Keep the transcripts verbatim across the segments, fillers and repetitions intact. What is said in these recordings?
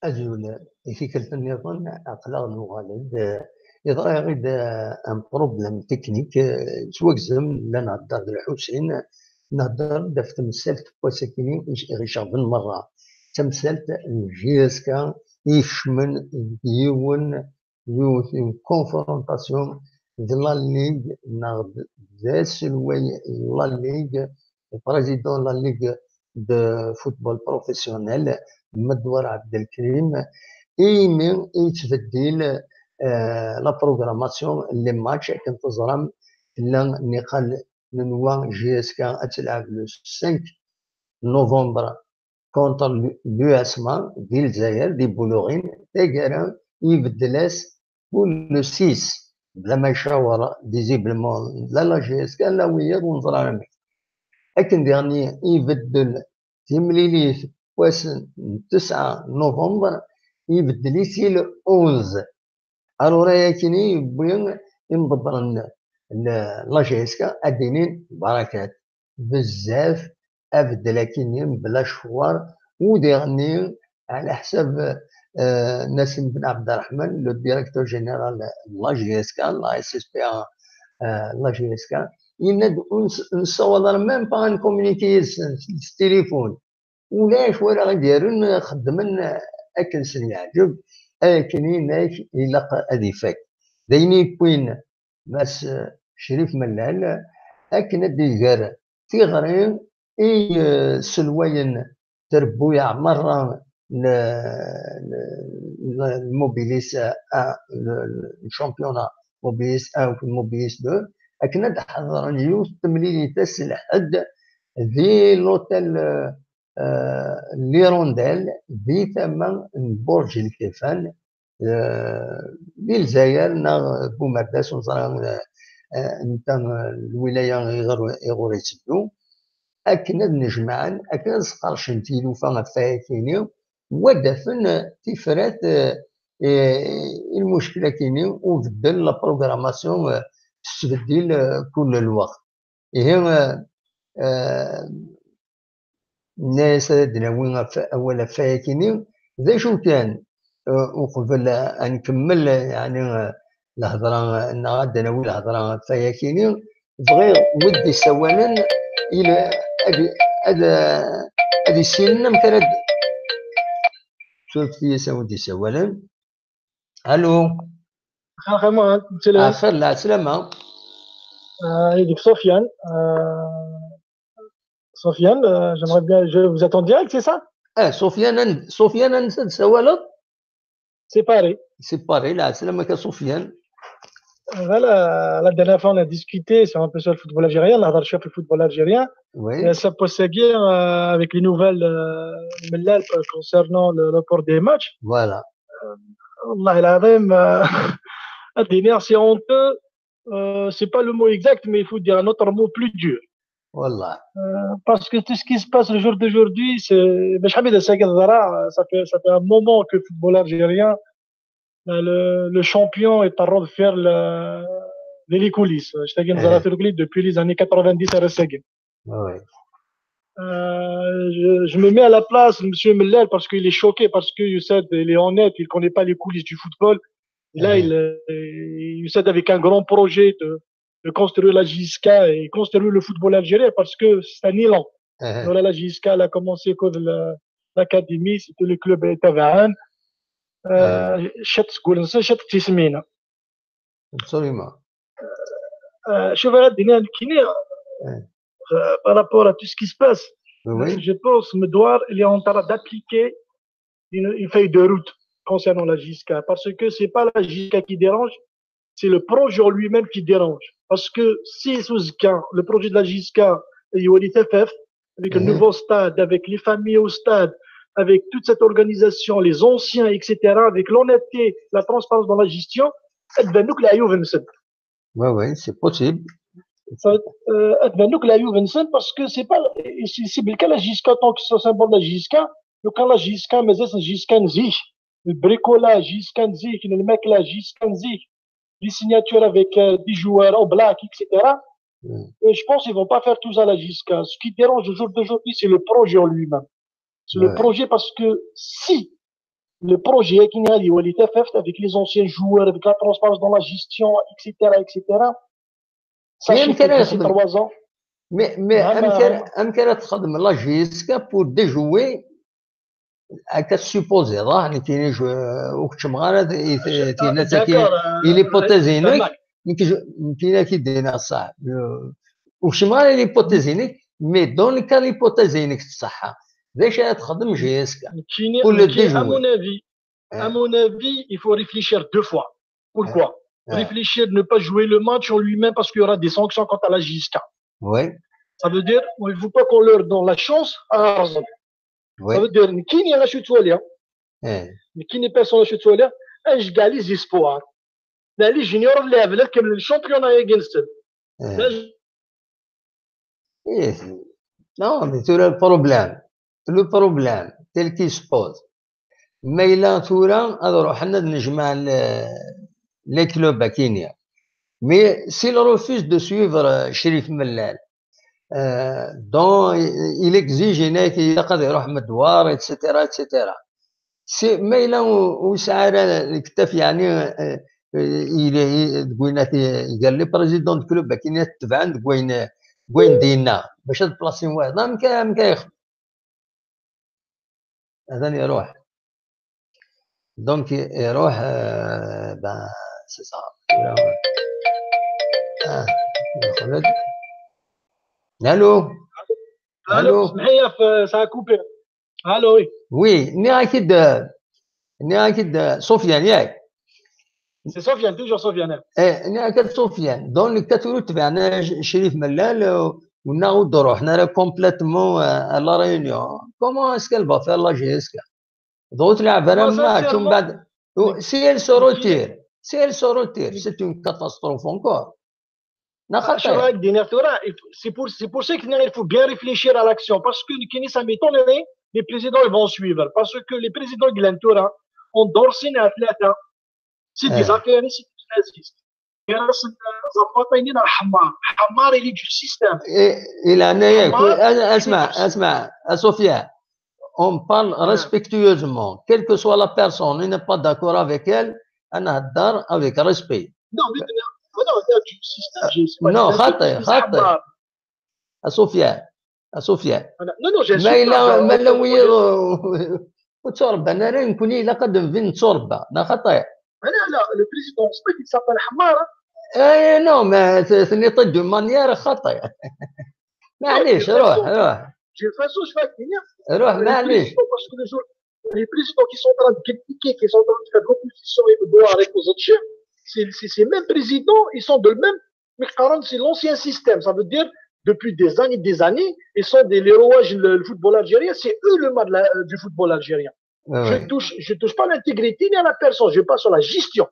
Azul, i tikkelt nniḍen aql-aɣ nuɣal-d. Yeḍra-yaɣ-id un problème technique, yettwagzem, la nhedder d Lḥusin, nhedder-d ɣef temsalt n wass-akini i ɣ-iceɣben merra. D tamsalt n J S K i ikecmen deg yiwen yiwet une confrontation de la Ligue neɣ d aselway n la Ligue, le président de la Ligue de football professionnel, Medwar Abdelkrim, imi i yettbeddil la programmation n les matchs. Akken teẓram, tella nniqal n J S K ad telɛeb le cinq novembre contre l'U S M A di Lezzayer, di Boulourine. Taggara, ibeddel-as pour le six, bla ma icawer visiblement la la J S K, la wiyaḍ ur neẓri ara amek. Akken diɣen ibeddel timlilit wass n tesɛa novembre, ibeddel-it i le onze. Alors, ayakini yewwi imḍebbren n la J S K ad d-inin barakat. Bezzaf abeddel akini mebla ccwer, u diɣenni ɛla ḥsab Nassim Ben Abderrahman, le directeur général n la J S K, la S S P A, la J S K, yenna-d ur nessawaḍ ara même pas ad ncommuniquer yid-sen s tilifun. Ulac wara i d-yerren, xeddmen akken sen-yeɛǧeb, akken inek ilaq ad ifak. D ayen yewwin Mass Crif Mellal akken ad d-iger tiɣri i selwayen trebbuyaɛ merra n Mobilis, championnat Mobilis un, Mobilis deux, akken ad d-ḥeḍren yiwet temlilit ass n lḥedd di l'hôtel l'Hirondelle, di tama n Burj Lkefan, di Lezzayer neɣ Bumerdas, ur neẓri anta lwilaya iɣer, iɣer itteddu, akken ad nejmaɛen, akken ad sqercen tilufa ɣef wayakini, u ad d-afen tifrat i lmuckel-akini, ubeddel la programmation tettbeddil kul lweqt. Ihi, Nna-yas ad d-nawi awal ɣef wayakini. D acu kan, uqbel ad nkemmel, yeɛni, lehḍra, neɣ ad d-nawi lehḍra ɣef wayakini, bɣiɣ wid d-isawalen ad, ad, ad issinen amek ara d-, surfet-iyi a wid d-isawalen. Allô. Axir, axir, ma, axir, lɛeslama. Sofiane, Sofiane, j'aimerais bien, je vous attends en direct, c'est ça? Eh, Sofiane, Sofiane, ansa d-tsawaleḍ? C'est pareil. C'est pareil, lɛeslama-k a Sofiane. Voilà, la dernière fois on a discuté sur un peu sur le football algérien, on a parlé sur le football algérien. Oui. Et ça peut seguir avec les nouvelles, Mellal, concernant le report des matchs. Voilà. Wallah l'azim, c'est honteux. C'est pas le mot exact, mais il faut dire un autre mot plus dur. Wallah. Parce que tout ce qui se passe le jour d'aujourd'hui, c'est, باش حميدة ساكت ضرا, ça fait, ça fait un moment que le football algérien, le, le champion est en train de faire le, les coulisses. Je t'ai dit, depuis les années quatre-vingt-dix à Ressaguin. Je, je me mets à la place de monsieur Mellal parce qu'il est choqué, parce que Youssad, il est honnête, il connaît pas les coulisses du football. Et là, il, Youssad avec un grand projet de, de construire la J S K et construire le football algérien parce que c'est un élan. Voilà, la J S K, elle a commencé comme l'académie, c'était le club Tabaran. Chat Goulnsa, chat Tismina. Absolument. شوف غادي نحكي par rapport à tout ce qui se passe. Je pense Medwar, il est en train d'appliquer une, une feuille de route concernant la J S K, parce que c'est pas la J S K qui dérange, c'est le projet en lui-même qui dérange. Parce que si sous le projet de la J S K, il y a avec un nouveau stade, avec les familles au stade, avec toute cette organisation, les anciens, et cetera, avec l'honnêteté, la transparence dans la gestion, ad tban akk leɛyub-nsen. Oui, oui, c'est possible. Ad tban akk leɛyub-nsen, parce que c'est pas, c'est, c'est le cas, la J S K, tant que c'est un symbole de la J S K, le cas, la J S K, mais c'est une J S K, le bricolage, J S K, le makla, J S K, les signatures avec des joueurs en black, et cetera. Et je pense qu'ils vont pas faire tout ça à la J S K. Ce qui dérange au jour d'aujourd'hui, c'est le projet en lui-même. C'est le projet parce que si le projet-agi-nni ad iwali tafaft avec les anciens joueurs, avec la transparence dans la gestion, et cetera, et cetera. Mais amek ara yexdem trois ans? Mais mais amek ara amek ara texdem la J S K pour déjouer, akka supposé, ah, nekkini ur keččmeɣ ara, tina l'hypothèse-inek, nekkini ad k-id-iniɣ ṣṣeḥ, ur keččmeɣ ara l'hypothèse-inek, mais dans le cas l'hypothèse-inek tṣeḥḥa, d acu ara texdem J S K pour le déjouer? À mon avis, à mon avis, il faut réfléchir deux fois. Pourquoi? Réfléchir, ne pas jouer le match en lui-même parce qu'il y aura des sanctions quant à la J S K. Oui. Ça veut dire, il ne faut pas qu'on leur donne la chance à raison. Oui. Ça veut dire, nekkini acu ttwaliɣ, nekkini personne acu ttwaliɣ, ad nceggeɛ les espoirs. Nɛelli junior n lɛebla ad kemmlen championnat-agi-nsen. Eh. Eh, non, mais c'est le problème. Le problème, tel qu'il se pose. Ma yella tura ad ruḥen ad nejmeɛ les clubs akini. Mais s'il refuse de suivre, euh, Chérif Mellal, euh, dont il exige, il ilaq ad iruḥ Medwar, et cetera, et cetera. Si ma yella ur yesɛi ara lektaf, yeɛni, eh, eh, deg wayen gar les présidents de club akken ad tebɛen deg wayen, deg wayen d-yenna bac ad plasin wayeḍ, amek amek ay yexdem? Atan iruḥ. Donc iruḥ, euh, ben, c'est ça. Ah, Allô. Allô. Ça a coupé. Allô, oui. Oui, nniɣ-ak-id, nniɣ-ak-id, Sofiane, yak? C'est Sofiane, toujours Sofiane. Eh, nniɣ-ak-id Sofiane. Donc, quand tu reviens, Chérif Mellal, euh, on a eu droit, on a complètement, euh, à la Réunion. Comment est-ce qu'elle va faire la J S K? Donc, la vraiment, si elle se retire, si elle se retire, c'est une catastrophe encore. C'est pour, c'est pour ça qu'il faut bien réfléchir à l'action. Parce que ça m'étonnerait, les présidents ils vont suivre. Parce que les présidents de l'entourage ont endorsé la ثلاثة. C'est des affaires, c'est des nazis. Ẓerwaṭa-nni n Ḥemmar. Ḥemmar, il est du système. Il a اسمع، اسمع، Sofiane. On parle respectueusement, quelle que soit la personne, on n'est pas d'accord avec elle, on a avec respect. Non, mais non, non, du système. Non, خاطي، خاطي. Sofiane, Sofiane. Non, non, j'ai ما إلا، ما إلا ويض وتربى، أنا راه نكون إلا قد نفين تربى، لا خاطي. أنا لا، le président, c'est pas qu'il s'appelle Ḥemmar. Eh non, mais c'est une manière خاطي. معليش، روح، روح. J'ai façon, je vais finir. روح، معليش. Parce que les gens, les présidents qui sont en train de critiquer, qui sont en train de faire l'opposition et de boire avec les autres chiens, c'est, c'est, ces mêmes présidents, ils sont de le même, mais c'est l'ancien système. Ça veut dire, depuis des années, des années, ils sont des, les rouages, le, le football algérien, c'est eux le mal, euh, du football algérien. Je touche, je touche pas à l'intégrité ni à la personne, je parle sur la gestion.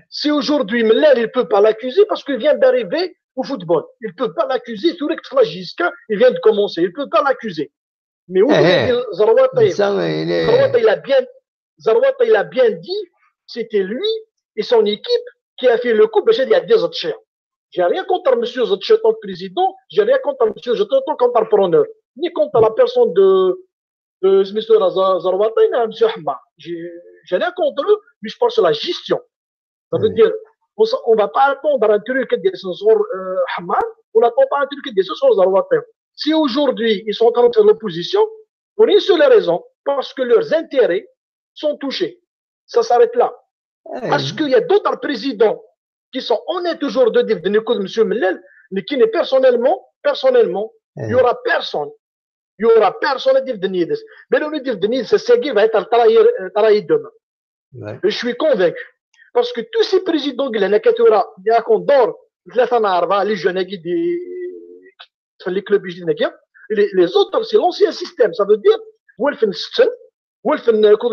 Si aujourd'hui Mellal, il ne peut pas l'accuser parce qu'il vient d'arriver au football. Il ne peut pas l'accuser, tura la J S K, il vient de commencer. Il ne peut pas l'accuser. Mais Ẓerwaṭa, il a bien, Ẓerwaṭa, il a bien dit, c'était lui et son équipe qui a fait le coup, باش يعدي Zetchi. J'ai rien contre monsieur Zetchi en tant que président, j'ai rien contre monsieur Zetchi en tant qu'entrepreneur, ni contre la personne de, de monsieur Ẓerwaṭa, ni monsieur Ḥemmar. J'ai, j'ai rien contre eux, mais je parle sur la gestion. Ça veut dire, on ne va pas attendre un truc de ce genre, euh, Ḥemmar, on n'attend pas un truc de ce genre Ẓerwaṭa. Si aujourd'hui, ils sont en train de faire l'opposition, pour une seule raison, parce que leurs intérêts sont touchés. Ça s'arrête là. Parce qu'il y a d'autres présidents qui sont honnêtes aujourd'hui, de monsieur Mellal, mais qui n'est personnellement, personnellement, il y aura personne. Il y aura personne à dire de Nides. Mais le dire de Nides, c'est ce qui va être trahi, trahi demain. Je suis convaincu. Parce que tous ces présidents qui sont là, les jeunes, les, les autres, c'est l'ancien système. Ça veut dire, ou les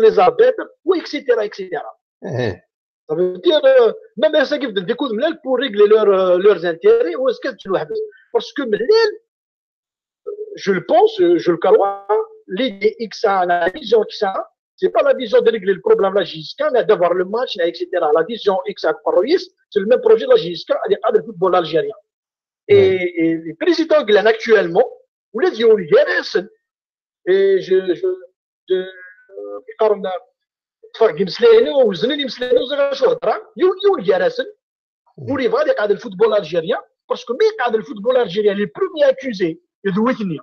les arbitres, ou et cetera, et cetera. Ça veut dire, euh, même ça qui veut dire pour régler leur, euh, leurs intérêts, ou est-ce que tu le... Parce que Mellal, je le pense, je le crois, l'idée X A, la vision X A, c'est pas la vision de régler le problème de la J S K, d'avoir le match, et cetera. La vision X A, c'est le même projet de la J S K, c'est le football algérien. Et, et les présidents qui sont actuellement, ou les et je, je, je, euh, يقارن ṭṭfeɣ deg imeslayen-inu, weznen imeslayen-inu, ẓriɣ acu heddreɣ. Yiwen, yiwen gar-asen ur yebɣi ad iqeɛɛed le football algérien, parce que mi iqeɛɛed le football algérien, les premiers accusés d witni.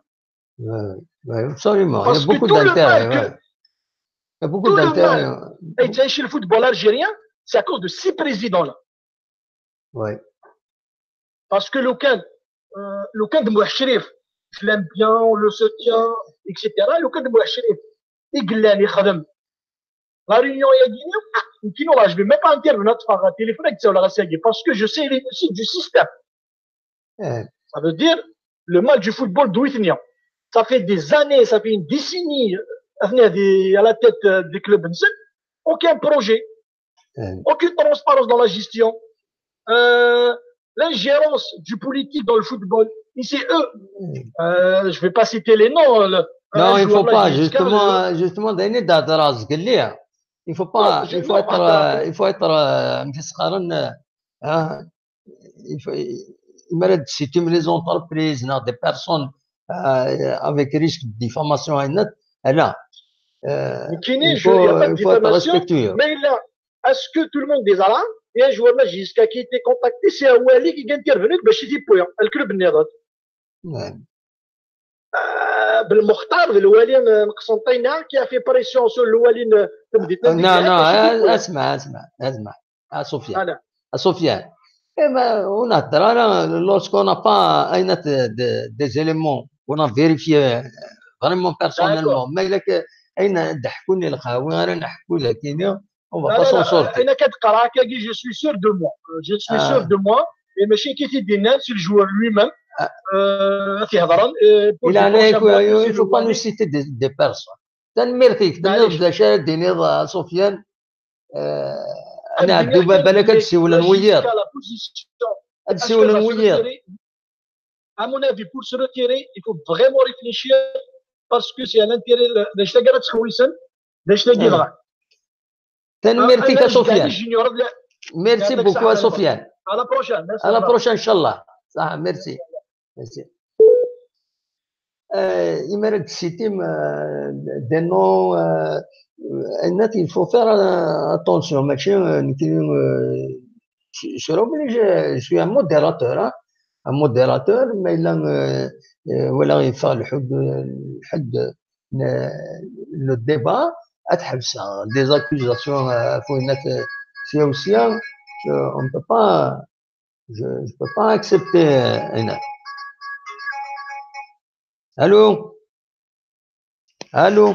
Ouais, ouais, absolument. Il y a Parce que beaucoup tout le d'intérêts. mal que Ouais. Il y a beaucoup tout le d'intérêts. mal a été chez le football algérien, c'est à cause de ces présidents-là. Ouais. Parce que لو كان، euh, لو كان Mouh Cherif, je l'aime bien, on le soutient, et cetera. لو كان Mouh Cherif i yellan ixdem la réunion-agi, ah, nekkini, je vais même pas intervenir, ṭṭfeɣ téléphone ad k-d-ssawleɣ ass-agi, parce que je sais les limites du système. Eh, Ça veut dire le mal du football d witni. Ça fait des années, ça fait une décennie, euh, à la tête, euh, des clubs, aucun projet, eh. Aucune transparence dans la gestion. Euh, l'ingérence du politique dans le football. Et c'est eux. Euh, je vais pas citer les noms. Le, Non, un il faut joueur là, pas, J S K, justement, justement, d ayen i d-thedreḍ, il faut pas, Non, je- il faut non, être, attends. euh, il faut être, euh, amek i s-qqaren, euh, hein, il faut, il faut les entreprises, non, des personnes, euh, avec risque de diffamation, et net, et là, euh, Nekkini, il je- il y a faut, pas de il faut être diffamation, respectueux. Mais là, est-ce que tout le monde est là? Il y a un joueur là, J S K, qui a été contacté, c'est un wali qui a intervenu, ben, chez Dipoyan, le club Néron. Ouais. Euh, Belmokhtar, le wali, euh, Qsenṭina, qui a fait pression sur le wali, euh, de Medina Non, non, Dipoyan. اسمع، اسمع، اسمع. À Sofiane. Voilà. À Sofiane. Eh ben, on a, lorsqu'on n'a pas, on a des, des, des éléments, on a vérifié vraiment personnellement. Mais là, que, أين ضحكوني القهوة، أنا نحكو لك، on va لا، pas لا، s'en لا، sortir. أنا كتقرا هكاكي، je suis sûr de moi. Je suis Ah. sûr de moi. Et ماشي كي تيدينا، c'est le joueur lui-même. Ah. Euh, كيهضر، euh, pour Il a, déclencher il un faut, peu il le faut pas wali. Nous citer des, des personnes. Tanemmirt-ik, معليش. تنميرت باش ديني ضا سفيان. آه، أنا أنا عبدو بابا لك هاد السيولة la نوير. J S K, la position. هاد Est-ce السيولة qu'elle va se نوير. Retirer? À mon avis, pour se retirer, il faut vraiment réfléchir parce que c'est à l'intérêt de, de شتا قرات خويسن، de شتا أيوة. قرات. تنميرتك يا سفيان. Junior, Merci beaucoup يا سفيان. À la prochaine. Merci. À la prochaine, إن شاء الله. صح، merci. Merci. Euh, il mérite de citer, euh, des noms, euh, il faut faire, euh, attention, ماشي, euh, je, je suis obligé, je suis un modérateur, hein, un modérateur, mais là, euh, euh, voilà, il faut le, le, le débat, à des accusations, euh, faut une, c'est aussi, hein, je, on peut pas, je, je peux pas accepter, euh, une... Allô? Allô?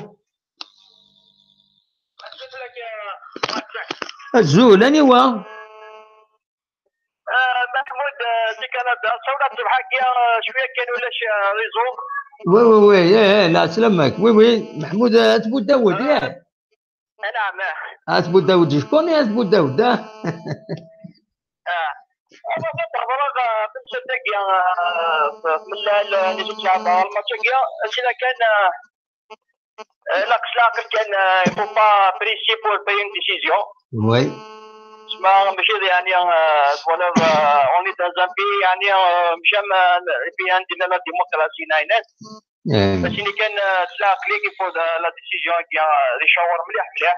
أزول، أني وا؟ آه، محمود، آه، دي كندا، صورة الصبح هكا، آه، شوية كان ولا شي، آه، réseau. Oui, oui, oui, إيه، إيه، لا سلمك. Oui, oui، محمود، آه، أتبو داود، إيه. نعم، آه. أتبو داود، شكون يا أتبو داود، آه؟ آه. أنا كنت هضرة، آه، في الشتاء، آه، من ال-، ال-، اللي جبت لعبة الماتش، آه، سينا كان، آه، آه، ناقص العقل كان، آه، il faut pas presser pour prendre une décision. Oui. تسمى ماشي يعني، آه، voilà، آه، on est dans un pays يعني، آه، ماشي ما، في عندنا la démocratie ناينات. إيه. باش اللي كان، آه، العقل كي يفوز، آه، la décision كي، آه، يشاور مليح مليح.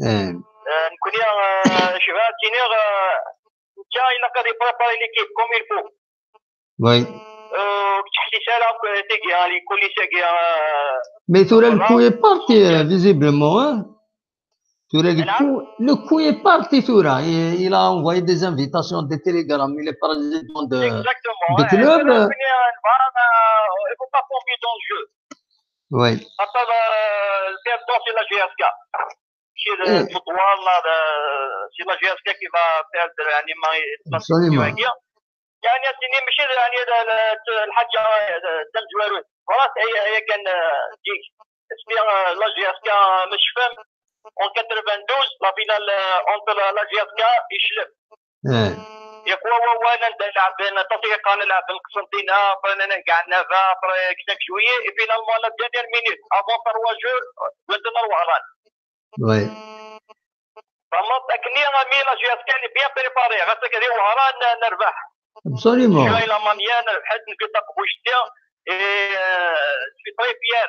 إيه. آه، نكون يا، آه، شباب تينيغ، آه، انت الا قادر préparer l'équipe comme il faut. Oui. آه، تحسي سالا تيكي، آه، les coulisse كي، آه، Mais ثورة le voilà. coup est parti, euh, visiblement, hein. ثورة le نعم. coup, le coup est parti ثورة. Il, il a envoyé des invitations, des télégrammes. Il est président de, Exactement, de ouais. club. أنا بني، آه، آه، il faut pas tomber dans le jeu. Oui. Après, آه، le perdant, c'est la J S K. ماشي إيه. البطوال، لا، لا، c'est la J S K qui va perdre، يعني، ما Absolument. يعني، سيني ماشي، يعني، لا، لا، الحاجة، لا، لا، زوارو. خلاص، هي، هي كان، آه، ديك. اسمي، آه، la J S K، آه، مش فاهم. En quatre-vingt-douze، la finale، آه، entre la، la J S K et Chelem. إيه. ياك هو، هو، هو، أنا نبدا نلعب، أنا تصفيقة، نلعب القسنطينة، après أنا كاع نافا، après cinq juillet، et finalement، la dernière minute، avant trois jours، قلت لنا الوهران. Oui. فهمت؟ لكن رامي la J S K اللي bien préparée، غير هذيك هذه وهران نربح. Absolument. شوية la manière، ربحت، نقول لك بوشتيا، et، آه، je suis très fier.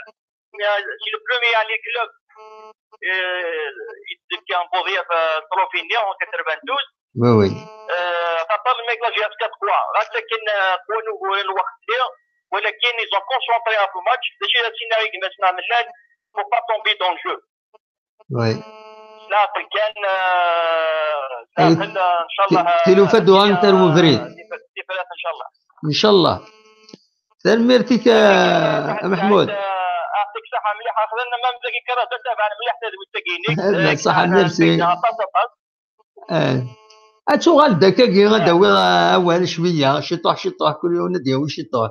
C'est le premier، يعني، club Euh, il devient Bourrière, euh, Trophy en quatre-vingt-douze. Oui, oui. Euh, Qatar, le mec, là, j'ai acheté trois. Reste qu'une, euh, trois nouveaux, le Waqt, ولكن ils ont concentré un peu match. Déjà, le scénario, maintenant, faut pas tomber dans le jeu. Oui. Là, après, كان, euh, أي. داخل، آه، إن شاء الله، تي-، تيلوفا آه، دوغان تاع المبريد. دي فلات إن شاء الله. إن شاء الله. تنميرتك يا محمود. آه، يعطيك الصحة، مليح. أخذنا ما مزال كرا، بس أنا مليح، هذا متقيني. لا، صح، merci. آه، آه. أتوغال داكاكي غدا وي أول شوية، شطوح، شطوح، كل يوم ندير شطوح.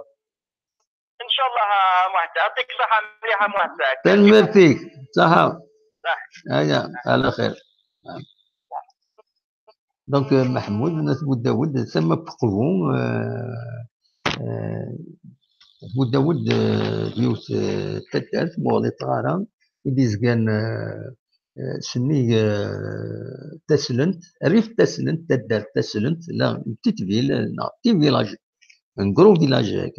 إن شاء الله، آه، محسن. يعطيك الصحة، مليح، محسن. تنميرتك، صحة. هيا، على خير. Donc, euh, Mahmoud, Nat Bouddaoud, ثم بقبو, euh, euh, Bouddaoud, euh, d yiwet, euh, taddart, Muɣli Tɣara, i d-izgan, euh, euh, sennig, euh, Taslent, rrif Taslent, taddart Taslent, la, une petite ville, euh, non, petit village, un gros village, euh,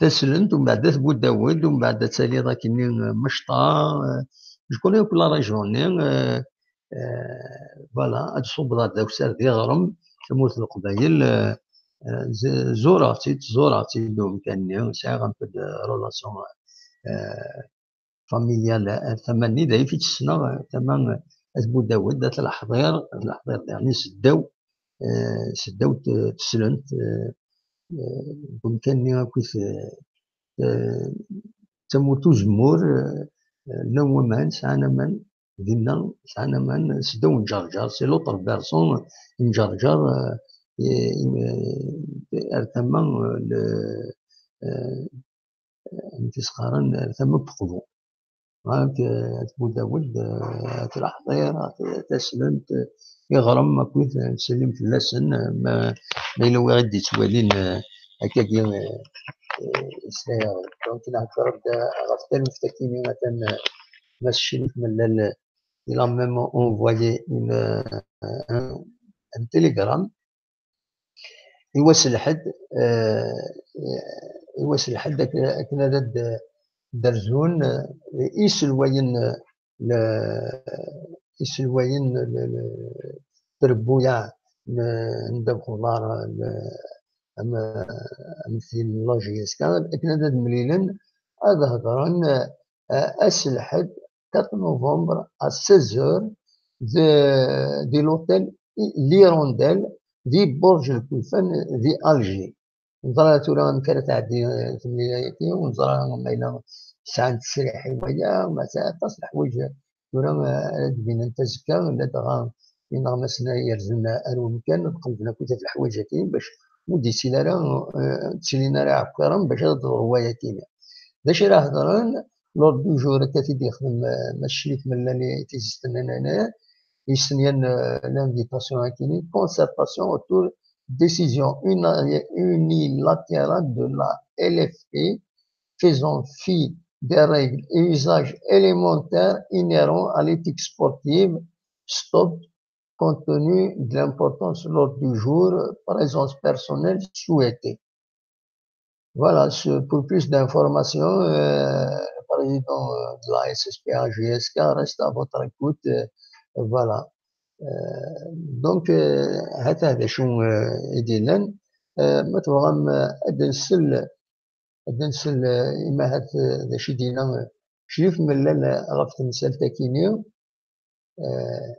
Taslent, umbeɛd At Budawed, umbeɛd ad taliḍ akkenni, euh, Mecṭa, euh, je connais akk la région-nni, euh, euh, voilà, ad tṣubbeḍ ar dawsar d iɣrem, tamurt n Leqbayel, euh, euh, z-, zureɣ-tt-id, zureɣ-tt-id umkan-nni, sɛiɣ un peu de relation, euh, familiale, ar tama-nni, d ayf i tt-ssneɣ, tama, euh, At Budawed, At Leḥḍir, At Leḥḍir daɣen seddaw, euh, seddaw t-, Teslent, euh, euh, deg umkan-nni akkit, euh, euh, d tamurt uzemmur, euh, euh, llan waman, sɛan aman, dinna sɛan aman, seddaw n Ǧerǧer, c'est l'autre versant n Ǧerǧer, euh, et, euh, ar tama, euh, le, euh, amek i s-qqaren, ar tama n Beqbu. Ɣer At Budawed, euh, At Leḥḍir, At, Taslent, euh, iɣrem akkit, euh, nettsellim fell-asen, euh, ma, ma yella wi ɣ-d-yettwalin, euh, akkagi, euh, euh, yeslayaɣ. Donc, nehder-d, euh, ɣef taluft akini, atan, euh, Mass Crif Mellal, euh, il a même envoyé une, euh, un, un télégramme i wass lḥedd, euh, i wass lḥedd ak-, akken ad d-, d-rzun, euh, iselwayen, euh, le, iselwayen, le, le, trebbuyaɛ n, n ddabex uḍar, le, am, am tin n la J S K, akken ad d-mlilen, ad hedren, euh, ass lḥedd, quatre novembre, à seize heures, de, di l'hôtel L'Hirondelle, di Burj Lkulfan, di Alger. Neẓra tura amek ara tɛeddi, eh, temlila-agi, ur neẓra ma yella sɛan ttesriḥ i waya, ma sɛan aṭas n leḥwayeǧ tura, eh, ara d-binent azekka, ladɣa ineɣmasen ara yerzun ar wemkan, ad qelben akk leḥwayeǧ-agi, bac ur d-yettili ara, eh, ur ttilin ara iɛekkiren bac ad d-teḍru wayagi. D acu ara hedren? L'ordre du jour akka t-id-yexdem, eh, Mass Crif Mellal i tizi s tennanin, yestenyan, eh, l'invitation akini, concertation autour décision uni-, unilatérale de la L F P faisant fi des règles et usages élémentaires inhérents à l'éthique sportive, stop, compte tenu de l'importance de l'ordre du jour, présence personnelle souhaitée. Voilà, ce, pour plus d'informations, euh, le président, euh, de la S S P A J S K reste à votre écoute. Euh, voilà. Euh, donc, euh, هذا هذا شو, euh, يدينا. Euh, ما تبغى، euh, أدنسل، أدنسل, euh, إما هات, euh, ذا شي دينا, euh, شريف ملال, euh, غف تمثال تاكيني. آه،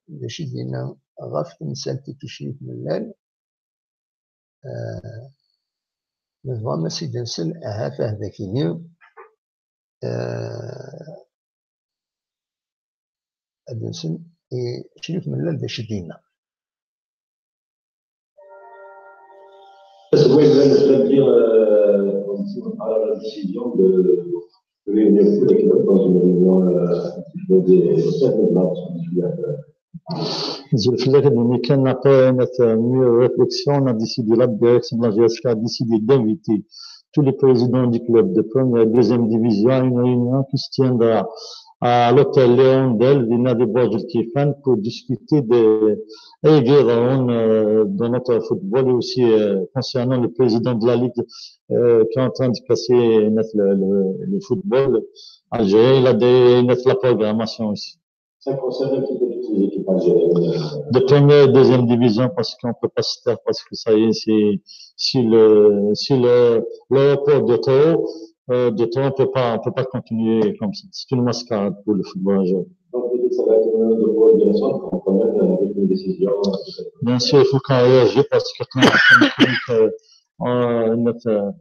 d acu i d-yenna ɣef temsalt n Crif Mellal? آه، ma tebɣam ad s-id-nsel, ahat, ah, d akini. آه، ad nsel i Crif Mellal d acu i d-yenna. Parce que moi, je viens de dire, euh, on dit, on parle de la décision de, de réunir tous les clubs dans une réunion, euh, des, des, des, Zul fell-ak ad d-nini kan, après notre mûre réflexion, on a décidé, la direction de la J S K a décidé d'inviter tous les présidents du club de première et deuxième division à une réunion qui se tiendra à l'hôtel Léon Del, dinna di Burj El Kifan, pour discuter des, et des rounds, euh, dans notre football et aussi euh, concernant le président de la Ligue euh, qui est en train de casser le, le, le football algérien. Il a des, la programmation aussi. Ça concerne un petit peu toutes les équipes algériennes. De première et deuxième division, parce qu'on peut pas se taire, parce que ça y est, c'est, si le, si le, l'aéroport de trop, euh, de trop, on peut pas, on peut pas continuer comme ça. C'est une mascarade pour le football algérien. Donc, ça va être une de coordination quand même avec une décision. Bien sûr, il faut qu'on réagisse parce que quand on, euh, on, euh,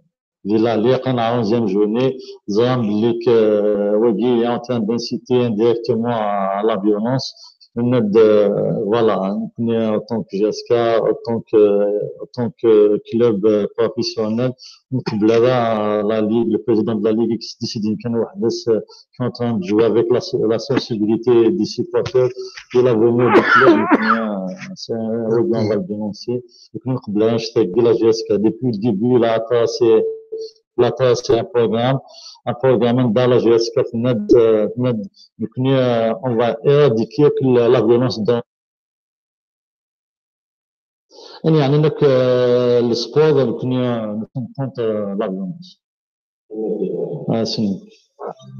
di la Ligue, on a onzième journée, ẓran belli que, euh, wagi est en train d'inciter indirectement à la violence. Ned, euh, voilà, en tant que G S K, en tant que, en tant que club euh, professionnel, nqebbel ara la Ligue, le président de la Ligue, qui décide كان واحد qui est en train de jouer avec la, la sensibilité des supporters de la venue du club. C'est un, on va le dénoncer. Donc, nous, la G S K, depuis le début, là, c'est, là, c'est un programme, un programme dans la G S K, donc, euh, on va éradiquer la, la violence dans يعني نك السبور نكون نكون كونتر لا فيولونس. اه سي.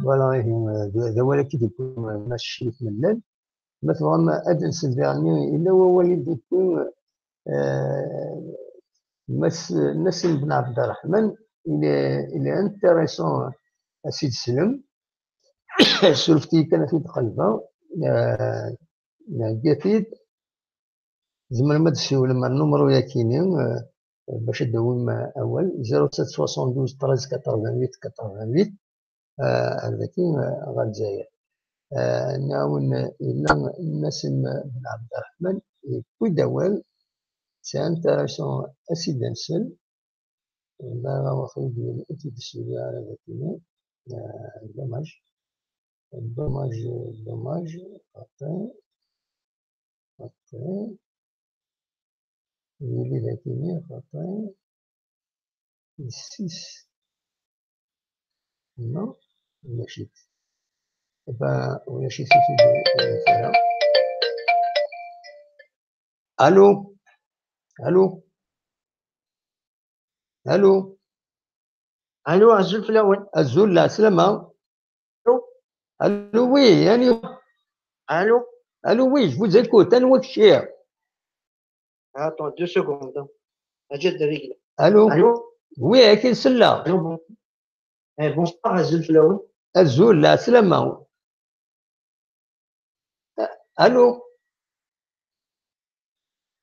Voilà, ihi, d d awal akka i d-yewwi Mass Crif Mellal. Ma tebɣam ad d-nsel diɣen, yella wawal i d-yewwi, eh, Mass Nassim Ben Abderrahman. Il est, il est intéressant, a Sidi Slem. Surfet-iyi kan ad t-id-qelbeɣ. Eh, nhegga-t-id. Tzemrem ad d-tessiwlem ar numru-yakini, eh, bac ad d-tawim, eh, awal, zéro sept soixante-douze treize quatre-vingt-huit quatre-vingt-huit, eh, ar daki, eh, ɣer Lezzayer. Eh, nɛawen, eh, yella Nassim Ben Abderrahman, yewwi-d awal, c'est intéressant, a Sidi Slem. Là, on va faire une étude de celui-là avec nous. Euh, dommage. Dommage, dommage. Attends. Attends. Il est là, attends. Six. Non, ulac-it. Eh ben, ulac-it. Allô? Allô? Allô? Allô, azul fell-awen. Azul, lɛeslama. Allô? Allô, oui, anwa? Allô? Allô, oui, je vous écoute. Anwa kečči? Attends deux secondes, hein. Allô? Allô? Oui, akin sella. Allô, bon. Eh, bonsoir, azul fell-awen. Azul, lɛeslama. Allô?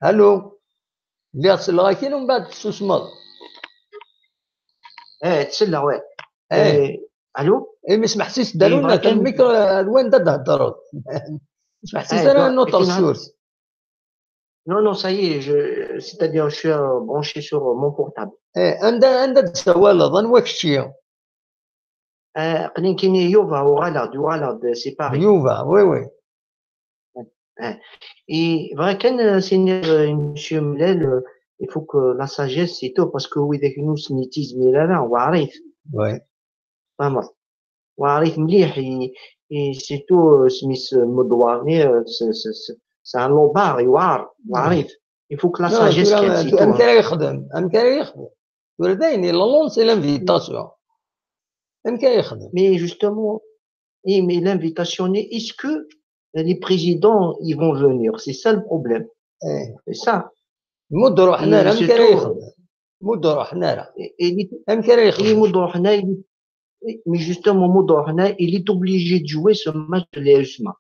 Allô? Lliɣ selleɣ-ak-in, umbeɛd tessusmeḍ. Eh, ttselleɣ, ouais. Eh. Eh, allô? Eh, mais smeḥsis-d, eh, alun, atan kan lmikro ar wanda d-theddreḍ. Smeḥsis ara notre source. Non, non, ça y est, je, c'est-à-dire, je suis, euh, branché sur, euh, mon portable. Eh, anda, anda d-tessawaleḍ? Anwa kečči? Eh, aql-i nekkini Yuba, uɣaleɣ-d, uɣaleɣ-d, c'est pareil. Yuba, oui, oui. Eh, eh. Et bɣiɣ kan, euh, s-iniɣ, euh, i Monsieur Mlal, euh, il faut que la sagesse, c'est tout, parce que widak-nni ur sen-yettizmir ara, weɛrit. Oui. Tfehmeḍ? Weɛrit mliḥ, i, i, surtout, euh, s-, mi s-, Medwar-nni, euh, s-, s-, s-, c'est un lobard, yewɛer, weɛrit. Il faut que la sagesse, c'est tout, hein. Amek ara yexdem? Amek ara yexdem? Tura dayen, il lance l'invitation. Amek ara yexdem? Mais justement, eh, mais l'invitation, est-ce que les présidents, ils vont venir? C'est ça le problème. Eh. C'est ça. Mu d-ruḥen ara, amek ara yexdem? Mu d-ruḥen ara. Amek ara yexdem? Mu d-ruḥen ara, mais justement, mu d-ruḥen ara, il est obligé de jouer ce match de l'A S M A.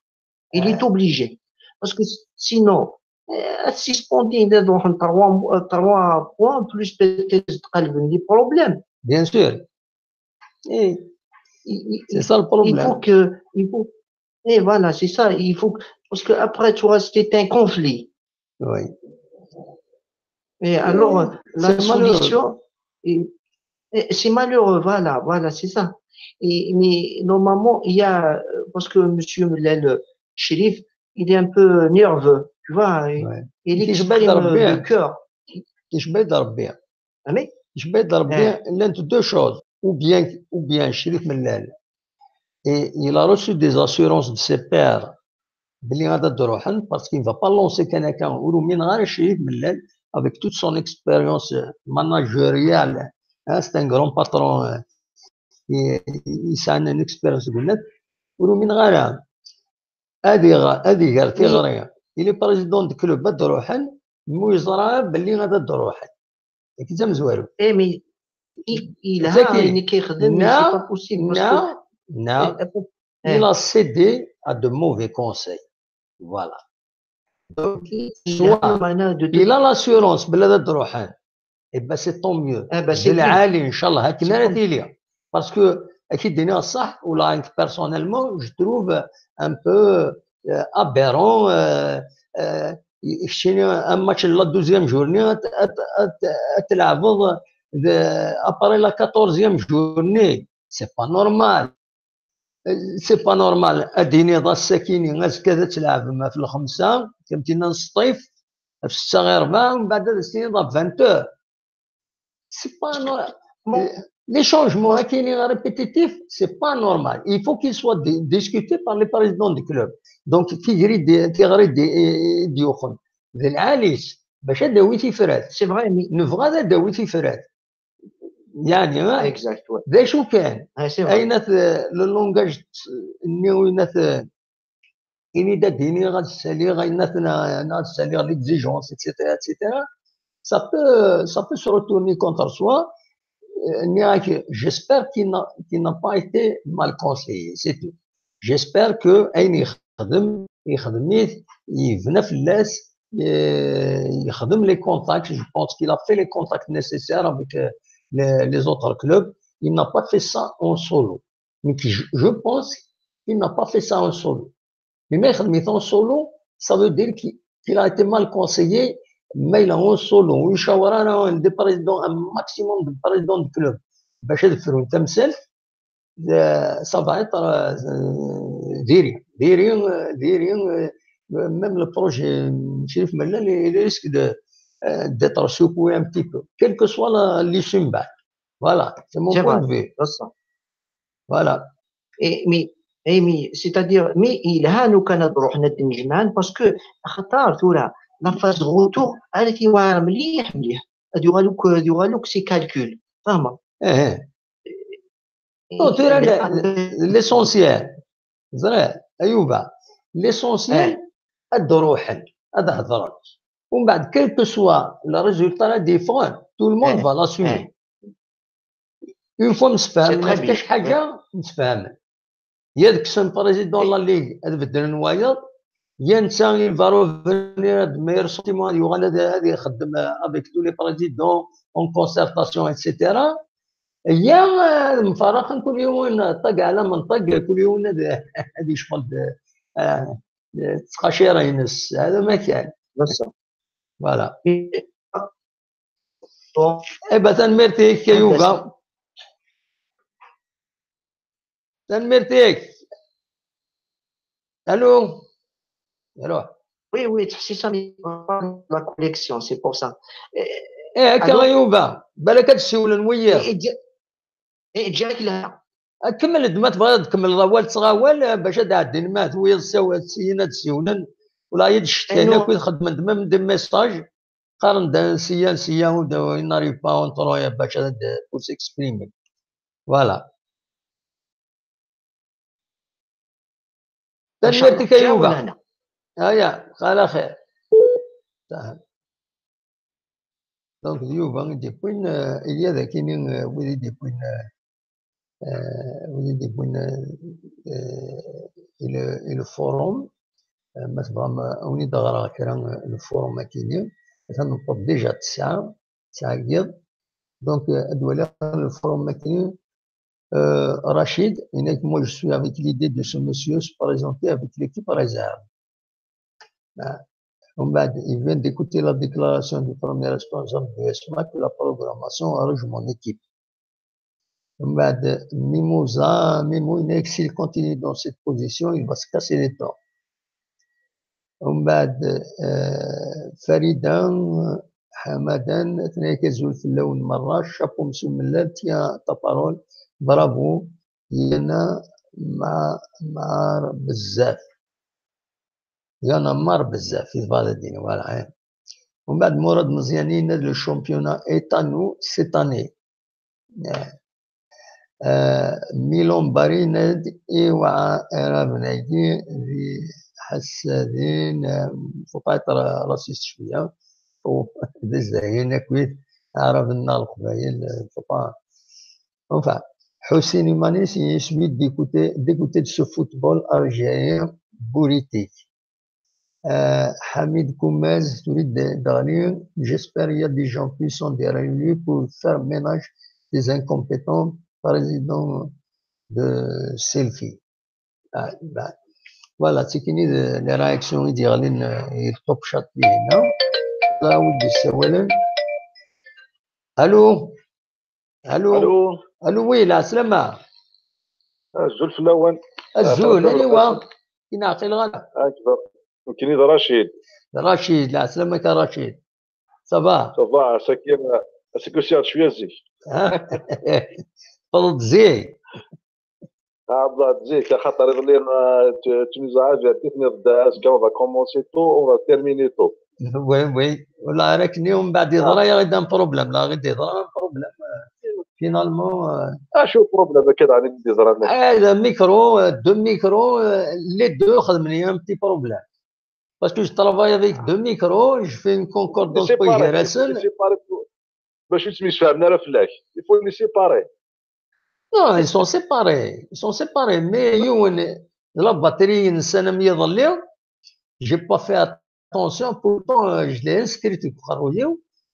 Il est obligé. Parce que sinon, euh, ad suspendin, ad ruḥen trois, euh, trois points, plus peut-être tqelben les problèmes. Bien sûr. Eh, c'est ça le problème. Il faut que, il faut, et voilà, c'est ça. Il faut que, parce que après, tu vois, c'est un conflit. Oui. Et alors, la solution, et, et c'est malheureux, voilà, voilà, c'est ça. Et, mais normalement, il y a, parce que Monsieur Mlal Chérif, il est un peu nerveux, tu vois, et, il exprime de cœur. Icebba-d Rebbi. Amek? Icebba-d Rebbi, llant deux choses. Ou bien, ou bien Crif Mellal, Et il a reçu des assurances de ses pairs belli ad d-ruḥen, parce qu'il va pas lancer quelqu'un ur umineɣ ara Crif Mellal, avec toute son expérience managériale, hein, c'est un grand patron, euh, yesɛan une expérience deg unat, ur umineɣ ara ad iɣ- ad iger tiɣri. Il est président de club, ad d-ruḥen, mu yeẓra belli ad d-ruḥen. Yak d amezwaru. Imi yelha ayen i k-yexdem, c'est pas possible. Non, non. Il a cédé à de mauvais conseils. Voilà. Donc, soit il a l'assurance belli ad d-ruḥen, et ben c'est tant mieux. D lɛali, inchallah, akken ara tili. Parce que, ad k-id-iniɣ ṣṣeḥ, wala nekk personnellement, je trouve un peu euh, aberrant, euh, euh, keččini un match n la douzième journée ad tleɛbeḍ après la quatorzième journée, c'est pas normal. C'est pas normal. Ad d-tiniḍ ass-akini, azekka ad tleɛbem ɣef lxemsa, kem tina n sṭif, ɣef ssetta ɣir rebɛa, mbeɛd ad as-tiniḍ ɣef vingt heures. C'est pas normal. Les changements akini répétitifs, c'est pas normal. Il faut qu'ils soient discutés par les présidents du club. Donc, tiɣri d-yuɣen d lɛali-s bac ad d-tawi tifrat. C'est vrai, mais nebɣa ad d-tawi tifrat. Yani, d acu kan, ayen at le langage-nni, ayen at ini-d ad iniɣ ad ssaliɣ ayen at neɣ ad ssaliɣ l'exigence, et cetera, et cetera. Ça peut, ça peut se retourner contre soi. J'espère qu'il n'a pas été mal conseillé, c'est tout. J'espère que ayen yexdem, yexdem-it, yebna fell-as, yexdem les contacts. Je pense qu'il a fait les contacts nécessaires avec les autres clubs. Il n'a pas fait ça en solo. Mais je pense qu'il n'a pas fait ça en solo. Mais ma yexdem-it en solo, ça veut dire qu'il a été mal conseillé. Mais il a en solo, ur icawer ara des présidents, un maximum de présidents de club bac ad frun tamsalt. Ça va être diri, diri, diri. Même le projet Crif Mellal, il risque de d'être secoué un petit peu, quel que soit l'issue. Voilà, c'est mon point de vue. Voilà. Mais, mais c'est-à-dire, mais il a nous canadros, parce que خطر ثورة la phase retour, elle est مليح مليح. هذا يغالوك، هذا يغالوك c'est calcul. فاهمة؟ ايه. L'essentiel, ẓriɣ, Ayuba, l'essentiel ad d-ruḥen, ad hedren. Umbeɛd, quel que soit le résultat, ad d-yeffɣen, tout le monde va l'assumer. Une fois msefhamen ɣef kra ḥaǧa, msefhamen. Ya ad kksen président la ligue, ad beddlen wayeḍ, ya netta il va revenir ad meilleur sentiment, ad yuɣal ad ixeddem avec tous les présidents en concertation, et cetera. Ya ad mfaraqen, kul yiwen ṭag ɛla menṭag, kul yiwen ad yecɣel d ttqacira-ines. Hada ma kan. Voilà. Eh ben, tanemmirt-ik a Yuba. Tanemmirt-ik. Allô? Allô? Oui, oui, c'est ça, la connexion, c'est pour ça. Eh, akka a Yuba, balak ad d-siwlen wiyiḍ. Eh, ǧǧiɣ-k lha. Kemmel-d ma tebɣiḍ ad tkemmleḍ awal, ttɣawal, bac ad ɛeddin ma d wiyiḍ syin ad d-siwlen. Wala ad d-cetkan akk, ad xedmen-d même des messages. Qqaren-d sya, sya, ur d-, il n'arrive pas en trois, bac ad, pour s'exprimer. Voilà. Tanemmirt-ik a Yuba. Aya, ala xir. Donc, d Yuba i d-yewwin, euh, il y a d akini, euh, wid i d-yewwin, euh, euh, wid i d-yewwin, euh, euh, i le, i le forum. Euh, ma tebɣam, euh, ad wen-id-ɣreɣ kra, euh, le forum akini. Atan newweḍ déjà tesɛa, tesɛa n yiḍ. Donc, euh, ad waliɣ le forum akini. Euh, Rachid, il dit, moi, je suis avec l'idée de ce monsieur se présenter avec l'équipe réserve. Hein. Umbeɛd, il vient d'écouter la déclaration du premier responsable du S M A que la programmation arrange mon équipe. Umbeɛd, Mimosa, Mimo, il dit que s'il continue dans cette position, il va se casser les dents. Umbeɛd, euh, Farida Hamadan, tenna-k azul fell-awen merra, chapeau monsieur Mellal, tiens ta parole, bravo. Yana, ma, mar bezzaf. Il y en a marre bezzaf, il va le dire, voilà, hein. ومن بعد مراد مزياني, le championnat est à nous cette année. آه، ميلون باريناد، ايوا، راه بنادي ذي حسادين، آه، faut pas être raciste شوية. و دزاين اكويت، عربنا القبايل، آه، faut pas. Enfin, حسين يمانيس, il suit dégoûté, dégoûté de ce football algérien politique. Euh, Hamid Koumez, celui de Darlin, j'espère il y a des gens puissants derrière lui pour faire ménage des incompétents présidents de selfie. Ah, bah, voilà, c'est fini de, les réactions, il dit, Darlin, euh, il top chat, non? Là où il dit, c'est Wellen. Allô? Allô? Allô? Allô, oui, la Slama. Azul fell-awen. Azul, anwa? Ina aqil ɣala. Akbar. Nekkini d Racid. Racid, la Slama ka Racid. Ça va? Ça va, c'est que, c'est que c'est شوية zik. Tewwḍeḍ zik. Ah, zik, axaṭer iḍelli, euh, tu, tu nous as averti, tenniḍ-d, azekka, on va commencer tôt, on va terminer tôt. Oui, oui. Wala, ara k-nini, mbeɛd yeḍra-yaɣ-d un problème, la, ɣid yeḍra un problème, euh, finalement, euh, acu problème akka daɣen i d-yeḍran? Eh, le micro, euh, deux micros, euh, les deux xedmen un petit problème. Parce que je travaille avec deux micros, je fais une concordance. C'est pareil, c'est pareil. Bac ur ttemsefhamen ara fell-ak. Il faut les séparer. Non, ils sont séparés. Ils sont séparés. Mais yiwen, la batterie, une scène, j'ai pas fait attention, pourtant, euh, je l'ai inscrit au carreau.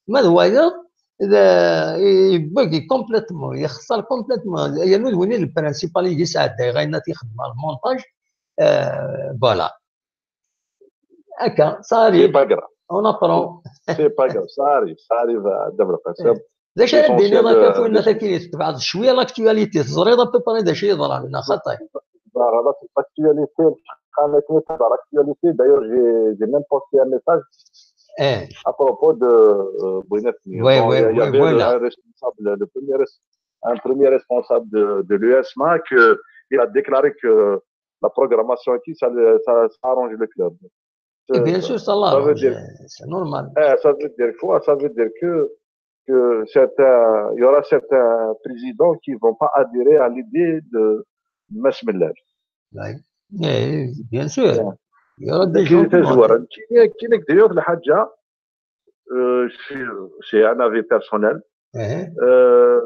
Mais voyons, il bug complètement, il ressort complètement. Il y a nous, le principal, il dit ça, le montage. Euh, voilà. Akka, ça arrive. C'est pas grave. On apprend. C'est pas grave, ça arrive, ça arrive à Debra Qasim. D acu ara d-tiniḍ akka ɣef winna-agi, tebɛeḍ cwiya l'actualité, teẓriḍ à peu près d acu yeḍran, neɣ xaṭi? L'actualité, l'actualité, d'ailleurs, j'ai, j'ai même posté un message à propos de, euh, Bouinat. Oui, oui, il y avait le, un responsable, le premier res-, un premier responsable de, de l'U S M A que il a déclaré que la programmation et tout, ça, le- ça, ça arrange le club. Et bien sûr, ça l'arrange, c'est normal. Eh, ça veut dire quoi? Ça veut dire que, que certains, il y aura certains présidents qui vont pas adhérer à l'idée de Mass Mellal. Oui. Eh, bien sûr. Il y aura des gens qui vont adhérer. Qui, qui, d'ailleurs, le Hadja, euh, c'est c'est un avis personnel. Euh,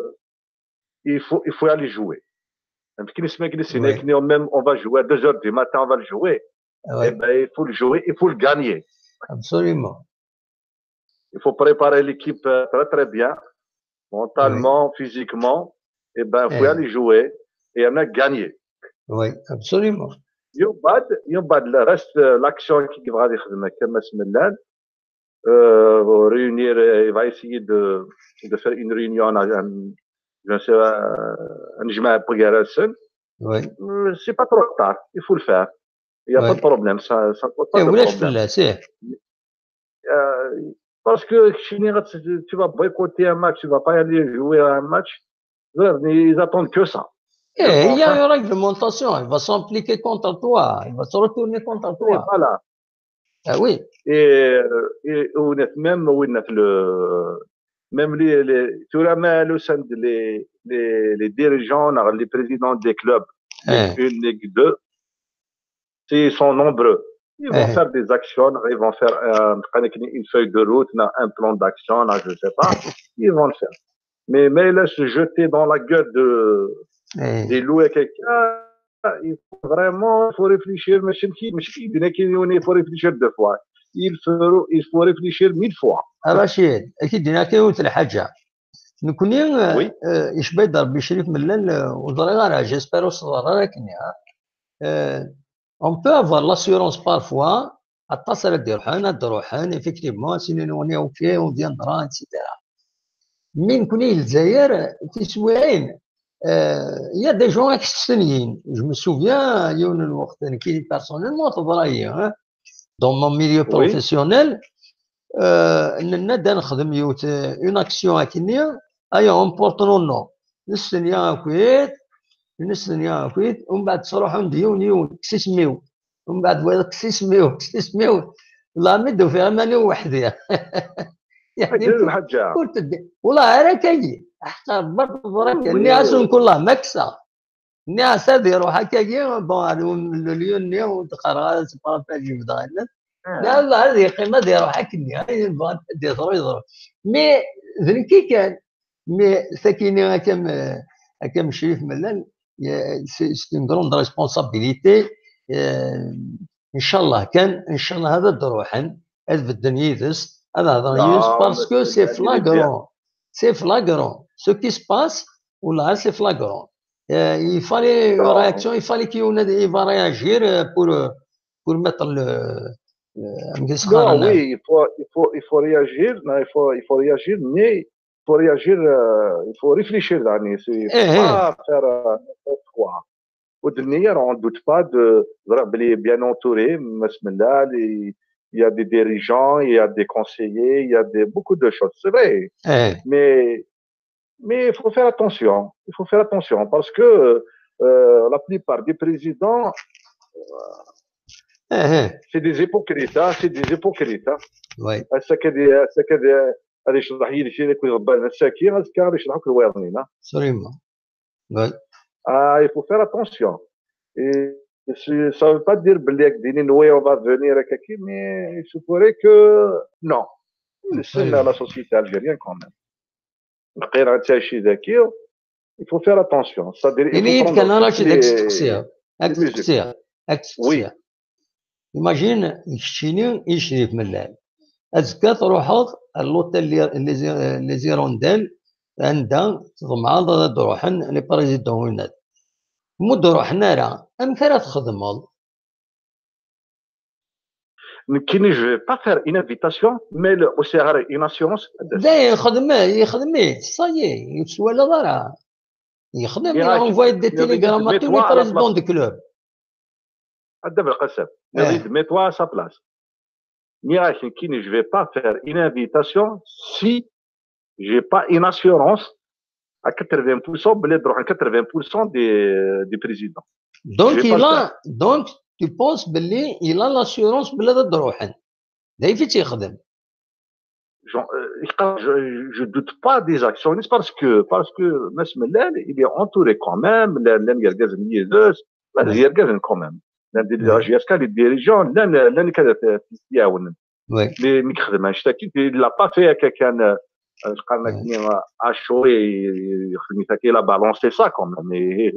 il faut, il faut aller jouer. Donc, qui se met, qui se met, qui même, on va jouer à deux heures du matin, on va le jouer. Eh ben, il faut le jouer, il faut le gagner. Absolument. Il faut préparer l'équipe, euh, très, très bien, mentalement, physiquement. Eh ben, il faut aller jouer et on a gagné. Oui, absolument. يوم بعد، يوم بعد le reste, euh, l'action كي غادي يخدمها كما سملان, euh, réunir, euh, il va essayer de, de faire une réunion, un, je ne sais pas, euh, نجمع بوغاراسن. Oui. Euh, c'est pas trop tard, il faut le faire. Il y a pas de problème, ça, ça ne pose pas de problème. Eh, ولاش فلاس، eh. Euh, parce que كشيني غت-, tu vas boycotter un match, tu vas pas aller jouer à un match. Ils attendent que ça. Eh, il y a une réglementation, il va s'impliquer contre toi, il va se retourner contre toi. Et voilà. Ah oui. Et, euh, et on est même, on est le, même les, les, tu vois, même le sein de les, les, les dirigeants, les présidents des clubs, Ligue un, Ligue deux, s'ils sont nombreux, ils vont faire des actions, ils vont faire, euh, une feuille de route, un plan d'action, je sais pas, ils vont le faire. Mais, mais là, se jeter dans la gueule de, des loups et quelqu'un, il faut vraiment, il faut réfléchir, mais c'est qui, mais c'est qui, il faut réfléchir deux fois. Il faut, il faut réfléchir mille fois. Ah, Rachid, أكيد هنا كاين واحد الحاجة. نكوني, euh, يشبه ربي شريف ملال, euh, وضري غير, j'espère وصل غير كني, hein. Euh, on peut avoir l'assurance parfois, aṭas ara d-iruḥen, ad d-ruḥen, effectivement, si on est OK, on viendra, et cetera. Mais nekkni i Lezzayer, tiswiɛin, euh, il y a des gens extérieurs. Je me souviens, yiwen n lweqt, nekkini personnellement, teḍra-yi, hein, dans mon milieu professionnel, euh, nenna-d ad nexdem yiwet, euh, une action akkenni, aya, on porte nos noms. Nestenyi akkit, nnes-nni akkit, umbeɛd ttruḥun-d yiwen yiwen, kkes isem-iw. Umbeɛd wayeḍ, kkes isem-iw, kkes isem-iw. Lameɛna d-ufiɣ iman-iw weḥd-i. Yeɛni, lḥaǧa. Ur teddi. Wala ara kagi. Aḥeqqa, Rebbi, teẓra kan. Nniɣ-as, mkul Allah, ma kkseɣ. Nniɣ-as ad iruḥ akkagi, bon, ar umlelyu-nni, ur d-qqareɣ ara, c'est pas la peine, jebdeɣ ayen. Nniɣ-as, Allah, ad yeqqim, ad iruḥ akkenni. Ayen bɣan ad yeḍru, yeḍru. Mais d nekki kan. Mais sakini, akka m-, akka m Crif Mellal, y-, c'est, c'est une grande responsabilité. Euh, Inchallah kan, inchallah ad d-ruḥen, ad bedden yid-s, ad hedren yid-s, parce que c'est flagrant. C'est flagrant. Ce qui se passe, là, c'est flagrant. Euh, il fallait une réaction, il fallait qu'il y ait, il va réagir, euh, pour, euh, pour mettre le, euh, Non, oui, il faut, il faut, il faut réagir, non, il faut, il faut réagir, mais il faut réagir, euh, il faut réfléchir, يعني, c'est, faut pas faire, euh, n'importe quoi. Au dernier, on ne doute pas de, ẓriɣ belli bien entouré, Mass Mellal, il y a des dirigeants, il y a des conseillers, il y a des, beaucoup de choses, c'est vrai. Mais, mais il faut faire attention, il faut faire attention parce que, euh, la plupart des présidents, c'est des hypocrites, hein, c'est des hypocrites, hein. Oui. Ass-a kan, ass-a kan, ad yecḍeḥ yid-k, ad k-iḍebber d assaki, azekka ad yecḍeḥ akk d wayeḍnin, hein. Absolument. Oui. Ah, il faut faire attention. Et si, ça veut pas dire belli, oui, on va venir, mais il se pourrait que non. C'est la société algérienne quand même. Bqira ttɛici daki, il faut faire attention. C'est-à-dire, il faut prendre toutes les mesures. Imagine, keččini i Crif Mellal. Azekka truḥeḍ ar l'hôtel Les, Les, Les Hirondelles, anda tḍemɛeḍ ad d-ruḥen les présidents winat. Ma ur d-ruḥen ara, amek ara txedmeḍ? Nekkini, je vais pas faire une invitation, mais le, aussi une assurance. Dayen, xdem, yexdem-itt, ça y est, ur twalaḍ ara. Yexdem, il a envoyé des télégrammes à tous les présidents du club. Adda Belqasem, mets-toi à sa place. Nniɣ-ak nekkini, je vais pas faire une invitation si j'ai pas une assurance à quatre-vingts pour cent, belli ad ruḥen quatre-vingts pour cent des, des présidents. Donc, il a, donc, tu penses belli il a l'assurance belli ad ruḥen. D ayen i tt-yexdem. Genre, euh, je, je doute pas des actions, parce que, parce que Mass Mellal, il est entouré quand même, llan, llan yergazen yid-s, llan yergazen quand même. Llan des, jusqu'à les dirigeants, llan, llan kan ad t-, ad t-iɛawnen. Mais, mais il l'a pas fait, quelqu'un, euh, à chaud, il a balancé ça quand même. Et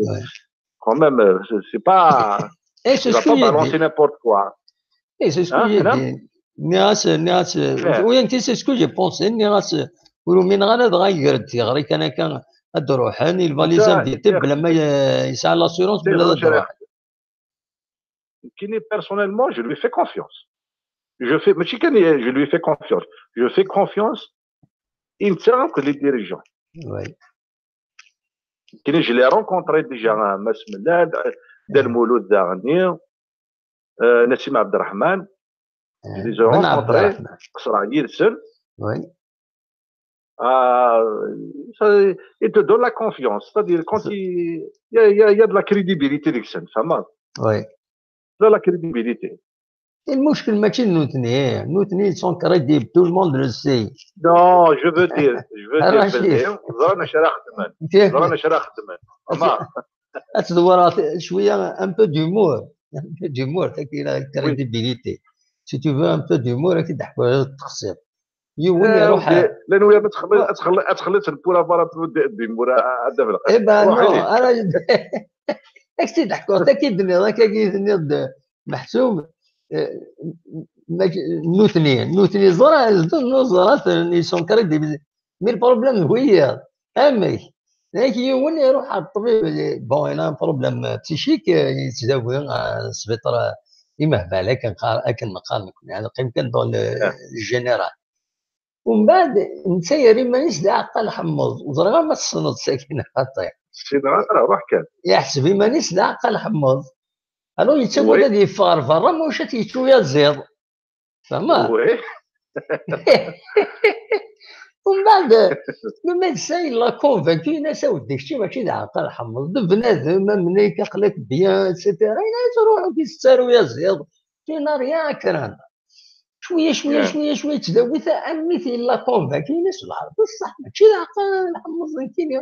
quand même, euh, c'est, c'est pas, Et c'est il ce va que pas j'ai dit. Balancer n'importe quoi. Et c'est ce que Hein, j'ai Renan ? Dit. Nniɣ-as, nniɣ-as, oui, c'est ce que j'ai pensé. Nniɣ-as, ur umineɣ ara dɣa yeger-d tiɣri kan akka ad d-ruḥen, il va les inviter, bla ma, euh, yesɛa l'assurance, bla ad d-ruḥen. Nekkini, personnellement, je lui fais confiance. Je fais, mačči kan, je lui fais confiance. Je fais confiance i netta akked les dirigeants. Oui. Nekkini, je l'ai rencontré déjà, Mass Mellal, Dda Lmulud daɣenni, euh, Nassim Abderrahmane. Je les ai rencontrés, qeṣṣreɣ yid-sen. Oui. Ah, ça, il te donne la confiance. C'est-à-dire, quand il, il y a, il y a, il y a de la crédibilité, deg-sen, ça marche. Oui. De la crédibilité. Et le mushkil, mačči d nutni, nutni, ils sont crédibles, tout le monde le sait. Non, je veux dire, je veux dire, Rachid. Ẓran acu ara xedmen. Ẓran acu ara xedmen. Ama, Ad tdewreḍ cwiya, un peu d'humour. Un peu d'humour, tagi la crédibilité. Si tu veux un peu d'humour, ad k-id-ḥkuɣ texsiḍ. Yiwen eh, iruḥ. Llan wiyaḍ ad txelli-, ad txelli-, ad txelliṣen pour avoir un peu de, d'humour, a, a, a Dda Belqasem. Eh ben, Ruḥ, non, ili. Ara, ad k-id-ḥkuɣ, tagi d-nniḍ, akka i d-nniḍ d meḥsub, eh, ma-, nutni, nutni ẓra, ẓra, ils sont crédibles. Mais le problème d wiyaḍ. Amek? Yak yiwen iruḥ ɣer ṭṭbib, bon, il a un problème psychique, eh, yettdawi, eh, sbiṭar, eh, imehbal, akken qqar-, akken neqqar nekkni, ad neqqim kan dans le, le général. Umbeɛd, netta yerra iman-is d aɛeqqa lḥemmeẓ. Ur ẓriɣ ma tessneḍ sakkin xaṭi. Ssineɣ ara, ruḥ kan. Yeḥseb iman-is d aɛeqqa lḥemmeẓ. Alors yettagad ad yeffeɣ ɣer berra, ma ulac ad t-yečč uyaziḍ. Tfehmeḍ? Oui. Umbeɛd, le médecin yella convaincu, yenna-as: "A weddi, kečči mačči d aɛeqqa, tḥemmleḍ d bnadem, am nekk, aql-ak bien, et cetera" Yenna-as: "Ruḥ, ur k-yettaru yaziḍ, tu n'as rien à craindre." Cwiya, cwiya, cwiya, cwiya, yettdawi-t, armi t-yella convaincu, yenna-as: "Lɛerb ṣṣeḥ, mačči d aɛeqqa, tḥemmleḍ nekkini."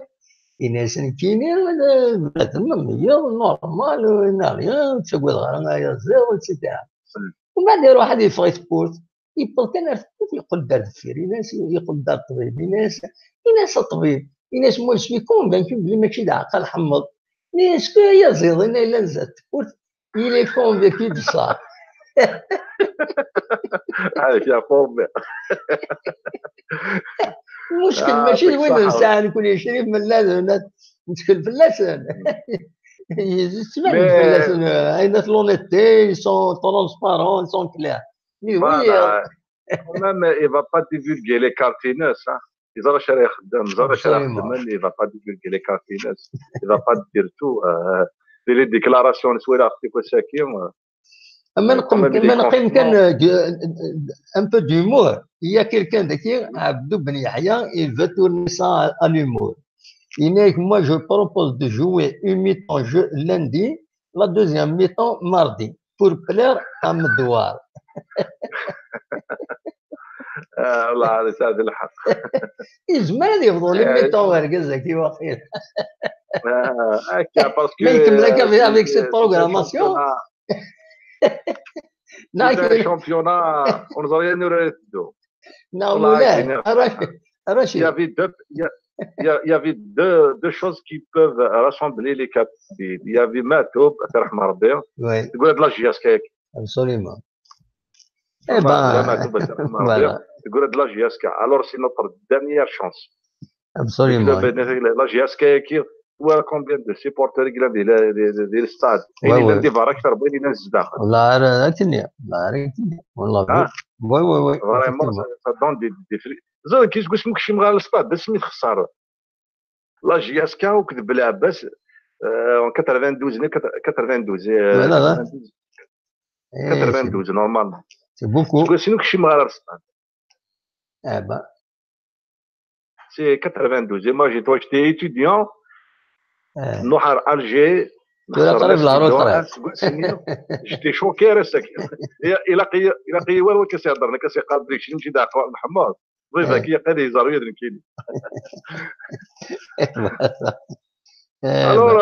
Yenna-as: "Nekkini d bnadem am wiyaḍ, normal, n'as rien, ur ttagadeɣ ara ayaziḍ, et cetera" Umbeɛd iruḥ ad yeffeɣ i tewwurt. Yewweḍ kan ar tewwurt, yeqqel-d ar deffir. Ini-as, yeqqel-d ar ṭṭbib. Ini-as, ini-as a ṭṭbib. Ini-as: "Moi, je suis convaincu belli mačči d aɛeqqa tḥemmleḍ." Ini-as: "Kul ayaziḍ-inna yellan zdat tewwurt, il est convaincu de ça." Avec un forme. Muskil mačči d win nesɛa nekkni, Crif Mladen, nettkel fell-asen. Yettban fell-asen, ayen at l'honnêteté, ils sont transparents, ils sont clairs. Mais oui, voilà. Quand même, il va pas divulguer les cartes inas, hein. Yeẓra acu ara ixeddem, yeẓra acu ara xedmen, il va pas divulguer les cartes inas. Il va pas dire tout. Euh, les déclarations, les soirs, c'est quoi ça qui Ama neqqim, ama neqqim kan, euh, un peu d'humour. Il y a quelqu'un daki, Abdou Ben Yahya, il veut tourner ça à, à l'humour. Il dit: "Moi, je propose de jouer une mi-temps lundi, la deuxième mi-temps mardi, pour plaire à Medouar." آه، والله هذا سعد الحق. يزمر يفضل لي ميتون ورقز كي واقيل. آه، هكا، parce que ما يكمل هكا avec cette programmation. ناكي شامبيونا ونظريا نوريتو. نعم، مولاي. Il y avait deux, il y a- il y a- il y avait deux, deux choses qui peuvent rassembler les quatre. Il y avait Matoub, تقول هاد la J S K. Absolument. Eh ben, voilà. تقول هاد la J S K. Alors, c'est notre dernière chance. Absolument. La J S K كي ولا combien de supporters كي داير داير الستاد. كاين اللي ديفار اكثر، بغينا الناس الزداخل. والله راه كني، والله راه كني. والله. Oui, oui, oui. Vraiment, ça donne des, des fruits. زاد كي تقول اسمك شي مغال الستاد، بس مي تخسر. La J S K وكذب العباس، quatre-vingt-douze، quatre-vingt-douze. quatre-vingt-douze normalement. C'est beaucoup. تقول اسمك شي مغال الستاد. Eh ben. C'est quatre-vingt-douze. Imagine-toi, j'étais étudiant. نروح على Alger. قريب la retraite. J'étais choqué. Il a payé, il a payé, ouais, ouais, qu'est-ce que c'est, qu'est-ce que c'est, محمد. ضيفك يا قال يزار ويا دركيني. Alors,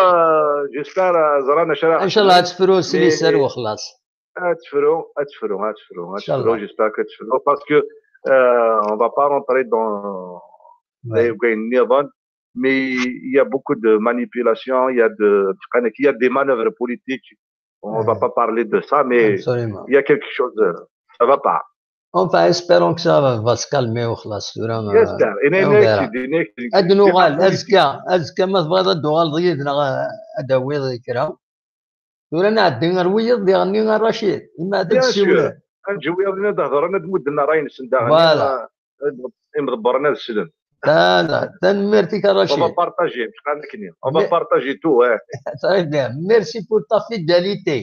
j'espère زرانا شرا. ان شاء الله تفرو سليسر وخلاص. J'espère que tu feras, parce que euh, on va pas rentrer dans les, mais il y a beaucoup de manipulation, il y a de, il y a des manœuvres politiques. On va pas parler de ça, mais il y a quelque chose, ça va pas. Enfin, espérons que ça va, va se calmer وخلاص. J'espère. Ad nuɣal azekka, azekka ma tebɣiḍ ad d-tuɣaleḍ yid-neɣ ad d-tawiḍ kra. Tura nɛeddi ar wiyaḍ diɣenni a Racid, imeɛdad ssiwlen. Ad nǧew wiyaḍ ad d-hedren, ad mudden ṛṛay-nsen daɣen. Voilà. Imḍebbren ad slen. Tanemmirt-ik a Racid. On va partager, bqan akkenni. On va partager tout, ouais. Très bien. Merci pour ta fidélité.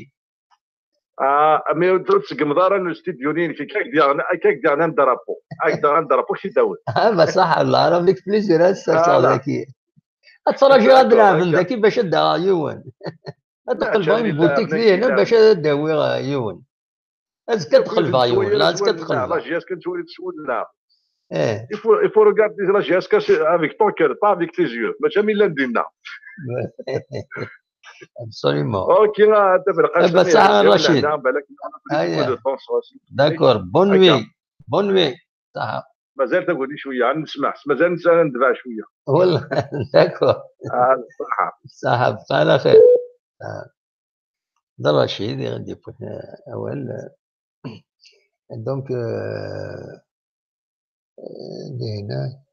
Ah, mais ur tseggmeḍ ara le studio-nni-inek, akka ak-d-yaɣen, akka ak-d-yaɣen un drapeau. Ak-d-yaɣen un drapeau, kečč i d-tawiḍ. Ah, ma ṣaḥ, Allah, ara mlik plaisir ad serseɣ daki. Ad ttṛajuɣ ad lɛeben daki bac ad d-aɣeɣ yiwen. Ad qelbeɣ une boutique dihin bac ad d-awiɣ yiwen. Azekka ad qelbeɣ yiwen, azekka ad qelbeɣ. Eh. Il faut, il faut regarder la J S K avec ton cœur, pas avec tes yeux. Mačči am yellan dinna. Absolument. Ok, صح Racid. D'accord, bonne nuit. Bonne nuit. صح. مازال تقول لي شويه، عاد نسمع، مازال نسال ندفع شويه. والله. D'accord. صح. صح، بقى على خير. هذا رشيد غادي يفوت اول. Donc, euh, euh, هنا.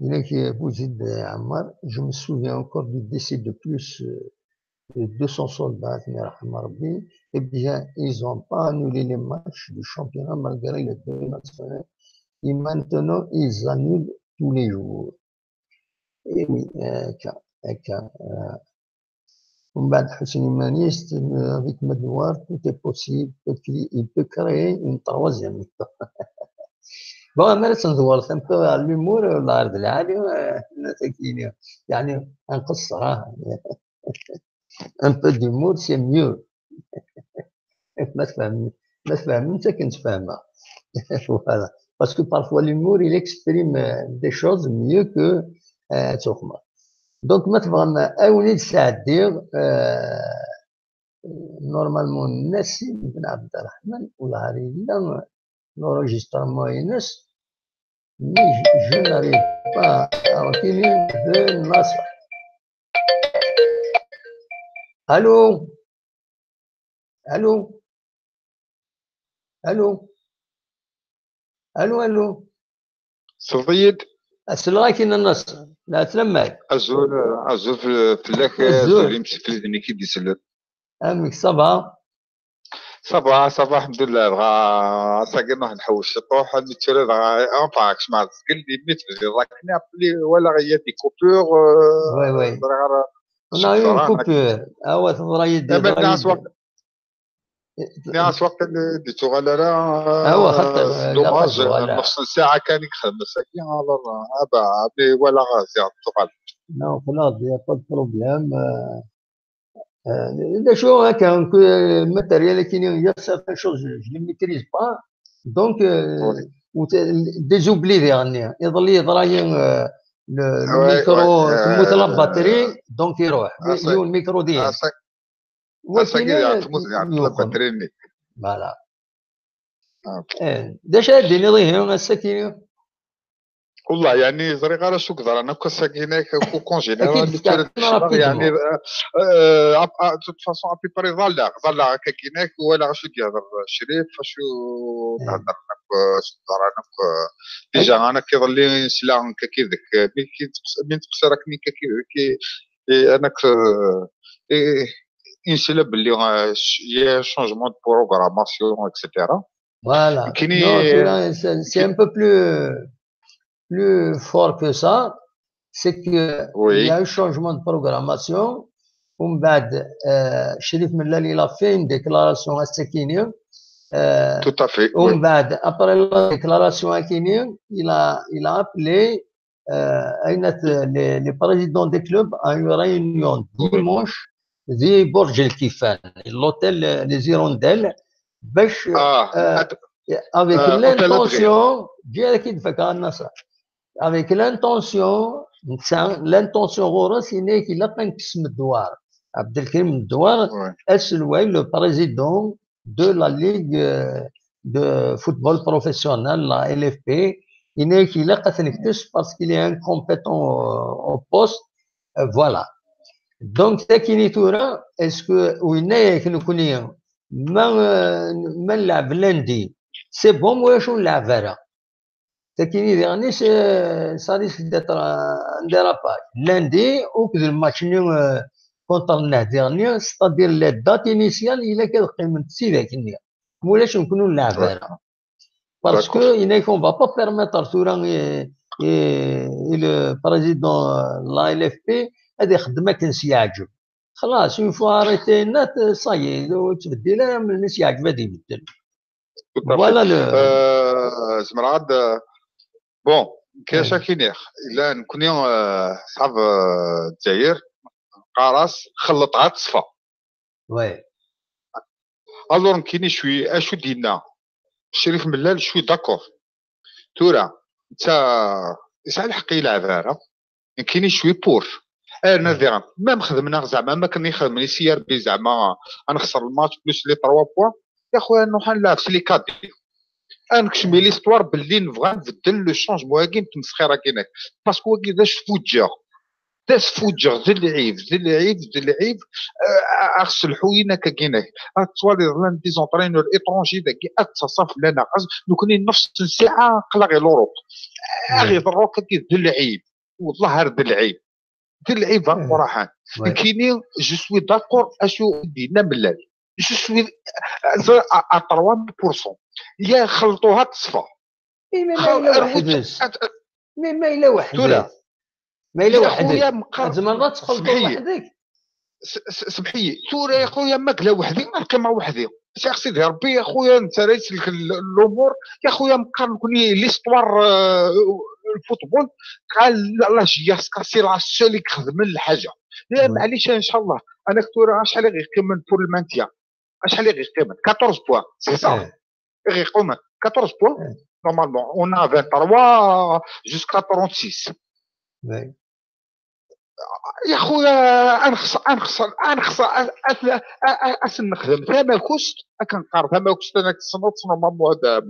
Il a dit, vous êtes Ammar, je me souviens encore du décès de plus, euh, de deux cents soldats, eh bien, ils n'ont pas annulé les matchs du championnat malgré les deux nationales. Et maintenant, ils annulent tous les jours. Et oui, euh, Umbeɛd ḥussen iman-is, avec Medwar, tout est possible, il peut créer une troisième. Bon, amer ad tendewreḍ un peu ɣer l'humour, ɣer d lɛali, eh, ad ak-iniɣ. Yeɛni, nqeṣṣer, ah. Un peu d'humour, c'est mieux. Ma tfehmem, ma tfehmem, akken tfehmeɣ. Voilà. Parce que parfois l'humour, il exprime, euh, des choses mieux que, euh, tuxma. Donc, ma tebɣam, ad wen-id-sɛeddiɣ, euh, normalement, Nassim Ben Abdelrahman, ula yella l'enregistrement-ines, mais je, je n'arrive pas à obtenir de Nasser. Allô? Allô? Allô? Allô, allô? Selleɣ-ak-in a Nasser. La tlemmat. Azul, azul f-, fell-ak, azul. Azul imsefliden i k-id-isellen. Amek, ça va? Ça va, ça va, alḥemdulillah. Dɣa ass-agi nruḥ nḥewwes ciṭuḥ, mi tura dɣa, enfin, kecmeɣ-d seg lli mi tebdiḍ akken, après walaɣ il y a des coupures, euh, ouais, ouais. Ẓriɣ ara. On a eu une coupure. Awa, teḍra-yi-d. Nniɣ-as waqil ur d-ittuɣal ara, awa, xaṭer, c'est dommage, nneɣ-as, voilà. Nneɣ-as nnuṣ n ssaɛa kan i yexdem ass-agi, alors, ah bah, mais walaɣ ziɣ d-tuɣal. Non, xlaṣ, il y a pas de problème, euh, euh, d acu akka, que, euh, matériel-agi, il y a certaines choses, je ne maîtrise pas. Donc, euh, des oublis diɣenni. Iḍelli yeḍra-yi, euh, le, le micro, temmut la batterie, donc iruḥ. Yiwen micro diɣen. Ass-agi diɣen temmut diɣen la batterie-nni. Voilà. Eh, d acu ara d-tiniḍ ihi ass-agi? Wallah, yeɛni, ur ẓriɣ ara acu yeḍran akk ass-agi, nekk, akk congé-nni, akken ara d-kecmeɣ, yeɛni, euh, euh, à, à, de toute façon, à peu près, ḍalleɣ, ḍalleɣ akka-agi, nekk, walaɣ acu d-yehder Crif, acu d-heddren akk, euh, acu d-ḍran akk, euh, déjà, nekk iḍelli nesla akka-agi, euh, mi, mi nettqeṣṣir akken akka-agi, euh, nekk, euh, eh, nesla belli, euh, il y a un changement de programmation, et cetera. Voilà. Non, c'est, c'est un peu plus, plus fort que ça. C'est que il y a un changement de programmation. Umbeɛd, euh, Crif Mellal, il a fait une déclaration à Sakini. Euh, tout à fait. Umbeɛd, après la déclaration à Sakini, il a, il a appelé, euh, les, les présidents des clubs à une réunion dimanche di Burj El Kifan, l'hôtel, euh, Les Hirondelles, باش, euh, avec l'intention, avec l'intention, l'intention ɣur-s, yenna-yak ilaq ad nekkes Medwar. Abdelkrim Medwar, aselway, le président de la Ligue, euh, de football professionnel, la L F P, yenna-yak ilaq ad t-nekkes parce qu'il est incompétent au, au poste. Euh, voilà. Donc, sakini tura, est-ce que, u yenna-yak nekkni, ma, euh, ma nlɛeb lundi, c'est bon, ma ulac ur nlɛeb ara. Sakini diɣen, c'est, ça risque d'être un, un dérapage. Lundi, akked le match-nni, euh, contre Nnehdi-nni, c'est-à-dire les dates initiales, ilaq ad qqiment d tidak-nni. Ma ulac nekkni ur nlɛeb ara. Parce que, yenna-yak, on va pas permettre tura i, i, i le président, euh, la L F P ad ixeddem akken s-yeɛǧeb. Xlaṣ, une fois arrêté net, ça y est, ur yettbeddil ara, melmi s-yeɛǧeb ad ibeddel. Voilà le, euh, zemreɣ ad, bon, kac ad k-iniɣ, illa nekkni, euh, ṣṣḥab, euh, Lezzayer, qqar-as xelleṭ ad teṣfa. Ouais. Alors, nekkini, je suis, acu d-yenna Crif Mellal, je suis d'accord. Tura, netta yesɛa lḥeqq, yelɛeb ara. Nekkini, je suis pour. Arna diɣen, même xedmen-aɣ zeɛma am akken i xedmen i C R B, zeɛma ad nexser le match plus les trois points. Ya xuya, nruḥ ad nlɛeb s les cadets. Ad nekcem i l'histoire belli nebɣa nbeddel le changement-agi n tmesxir-agi-inek. Parce que wagi d asfuǧǧeɣ. D asfuǧǧeɣ, d lɛib, d lɛib, d lɛib. Euh, a-, aɣ-sselḥuyen akka-agi-inek. Ad twaliḍ llan des entraîneurs étrangers dagi, ad ttaṣṣan fell-aneɣ. Nekkni nefs n ssaɛa aql-aɣ i l'Europe. Aɣ-iḍerru akka-agi d lɛib. Wallah ar d lɛib. D lɛib aquraḥan. Nekkini, je suis d'accord acu d-yenna Mellal. Je suis à, à trois mille pour cent. Ya xelṭuha teṣfa. Mais ma yella weḥd-s. Mais ma yella weḥd-s. Tura. Ma yella weḥd-s. Tzemreḍ ad txelṭeḍ weḥd-k. سمحي، ثورة يا خويا، ما قلا وحدي، نقيمها وحدي. سي سيدي ربي يا خويا، انت راه يسلك الامور. يا خويا، مقارن كوني ليستوار، الفوتبول، قال لا جياسكا سي لا سول يخدم الحاجه. لا، معليش، ان شاء الله. انا كثر شحال غيقيم من بور المانتيا؟ شحال غيقيم؟ أربعطاش بوان، سي سا؟ غيقوم أربعطاش بوان. نورمالمون اون ا أربعطاش جوسكا ترونتسيس. يا خويا، انخص انخص انخص اسن نخدم ثماكوست، اكنقار ثماكوست، انا كتصنت نورمالمون هذا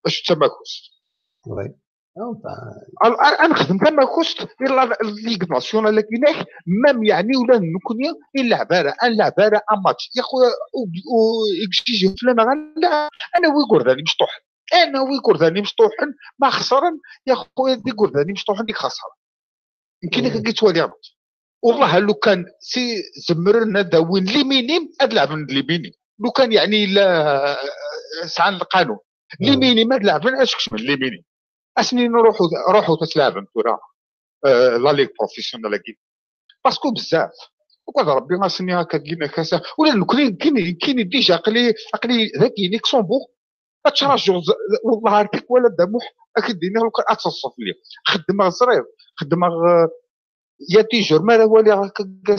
باش ثماكوست. انخدم ثماكوست الا ليغ ناسيونال كيناك، مام يعني ولا نكوني الا عباره ان لعبه راه ماتش يا خويا. يجي فلان غنلعب، انا ويقول ذاني مشطوح، انا ويقول ذاني مشطوح، ما خسرن يا خويا، ديقول ذاني مشطوح ديك خسر. يمكن لك قلت ولي غلط. والله لو كان سي زمرنا داوين لي مينيم، اد لعبن لي مينيم. لو كان يعني لا سعان القانون، لي مينيم اد لعبن اشكش من لي مينيم. اسني نروحوا روحوا تتلعبن كره، آه، لا ليغ بروفيسيونال كي. باسكو بزاف وقال ربي ما سني هكا كينا كاسا ولا نكري كيني كيني ديجا عقلي عقلي ذاكي ليكسومبور. اتشراجو والله هارتيك ولا دموح. اكيد ديني لو كان اتصف لي خدمه صغير، خدمه يا تيجور ما راه والي هكا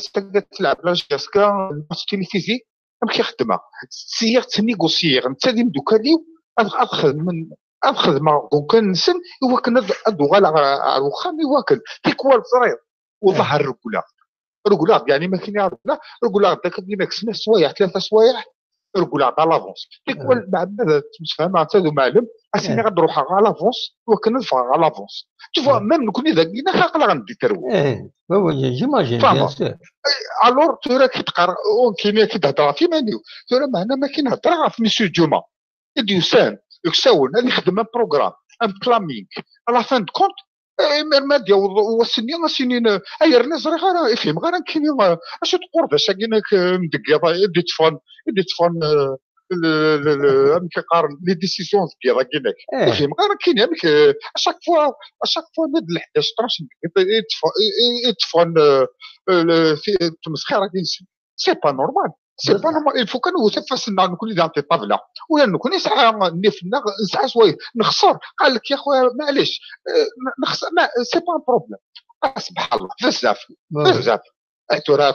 تلعب لا جاسكا الماتش تيليفيزي. ام كي خدمه سير تنيغوسيير انت دي مدوكاليو. اخذ من اخذ ما دونك نسن. هو كنا ادوغال على الوخام يواكل تيكوال صغير. والله الرجوله، رجوله يعني ما كاين رجوله. رجوله داك ديما كسنا سوايع ثلاثه سوايع. رجوله على لافونس تيكوال مع بعد تمسفهم مع تادو معلم. اسيني غنروح على لافونس وكنرفع على لافونس. تشوف ميم نكون اذا كاين خاق لا غندي تروي. ايه، وي، جيماجين، بيان سور. الور تو راه كيتقرا كاين كيتهضر في مانيو. تو راه معنا ما كاين هضره في ميسيو جوما. يديوسان يكساون هذه يخدم ان بروغرام، ان بلانينغ. على فان دو كونت ماديا وسني سنين. اير نزري غير يفهم غير كيني. اش تقول باش كاينك مدقيض يدي تفون يدي تفون. ام كيقارن لي ديسيزيون ديال كينك يفهم غير كاين امك. اشاك فوا اشاك فوا مد ال حداش اثناش يتفون يتفون. تمسخيره كاين سي با نورمال. سي با نورمال. الفو كان هو تفاسنا نكون اذا عطي الطابله ولا نكون يسعى نفنا نسعى شويه نخسر. قال لك يا خويا معليش، نخسر. سي با بروبليم. سبحان الله بزاف بزاف. ترى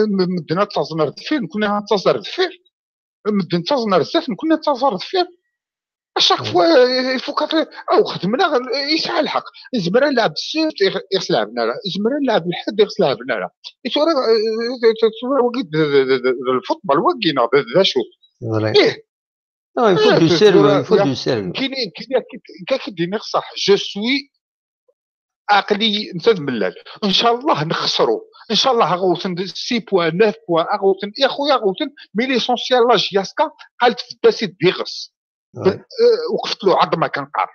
مدينه تازنر دفين كنا تازنر دفين. مدينه تازنر بزاف كنا تازنر دفين. اشاك فوا يفوك او خدمنا يسعى الحق. زمرا لعب السبت يخس لعبنا راه زمرا لعب الحد يخس لعبنا راه. ترى وقيت الفوتبول وقينا ذا شوف. ايه. Non, il faut du sérieux, il faut du sérieux. كاين كاين كاين كيديني صح. جو سوي عقلي انت ملال. ان شاء الله نخسروا، ان شاء الله غوتن سي بوان نوف بوان غوتن يا خويا غوتن. مي ليسونسيال لا جياسكا قالت في الداسي ديغس. وقفت له عظمه كنقار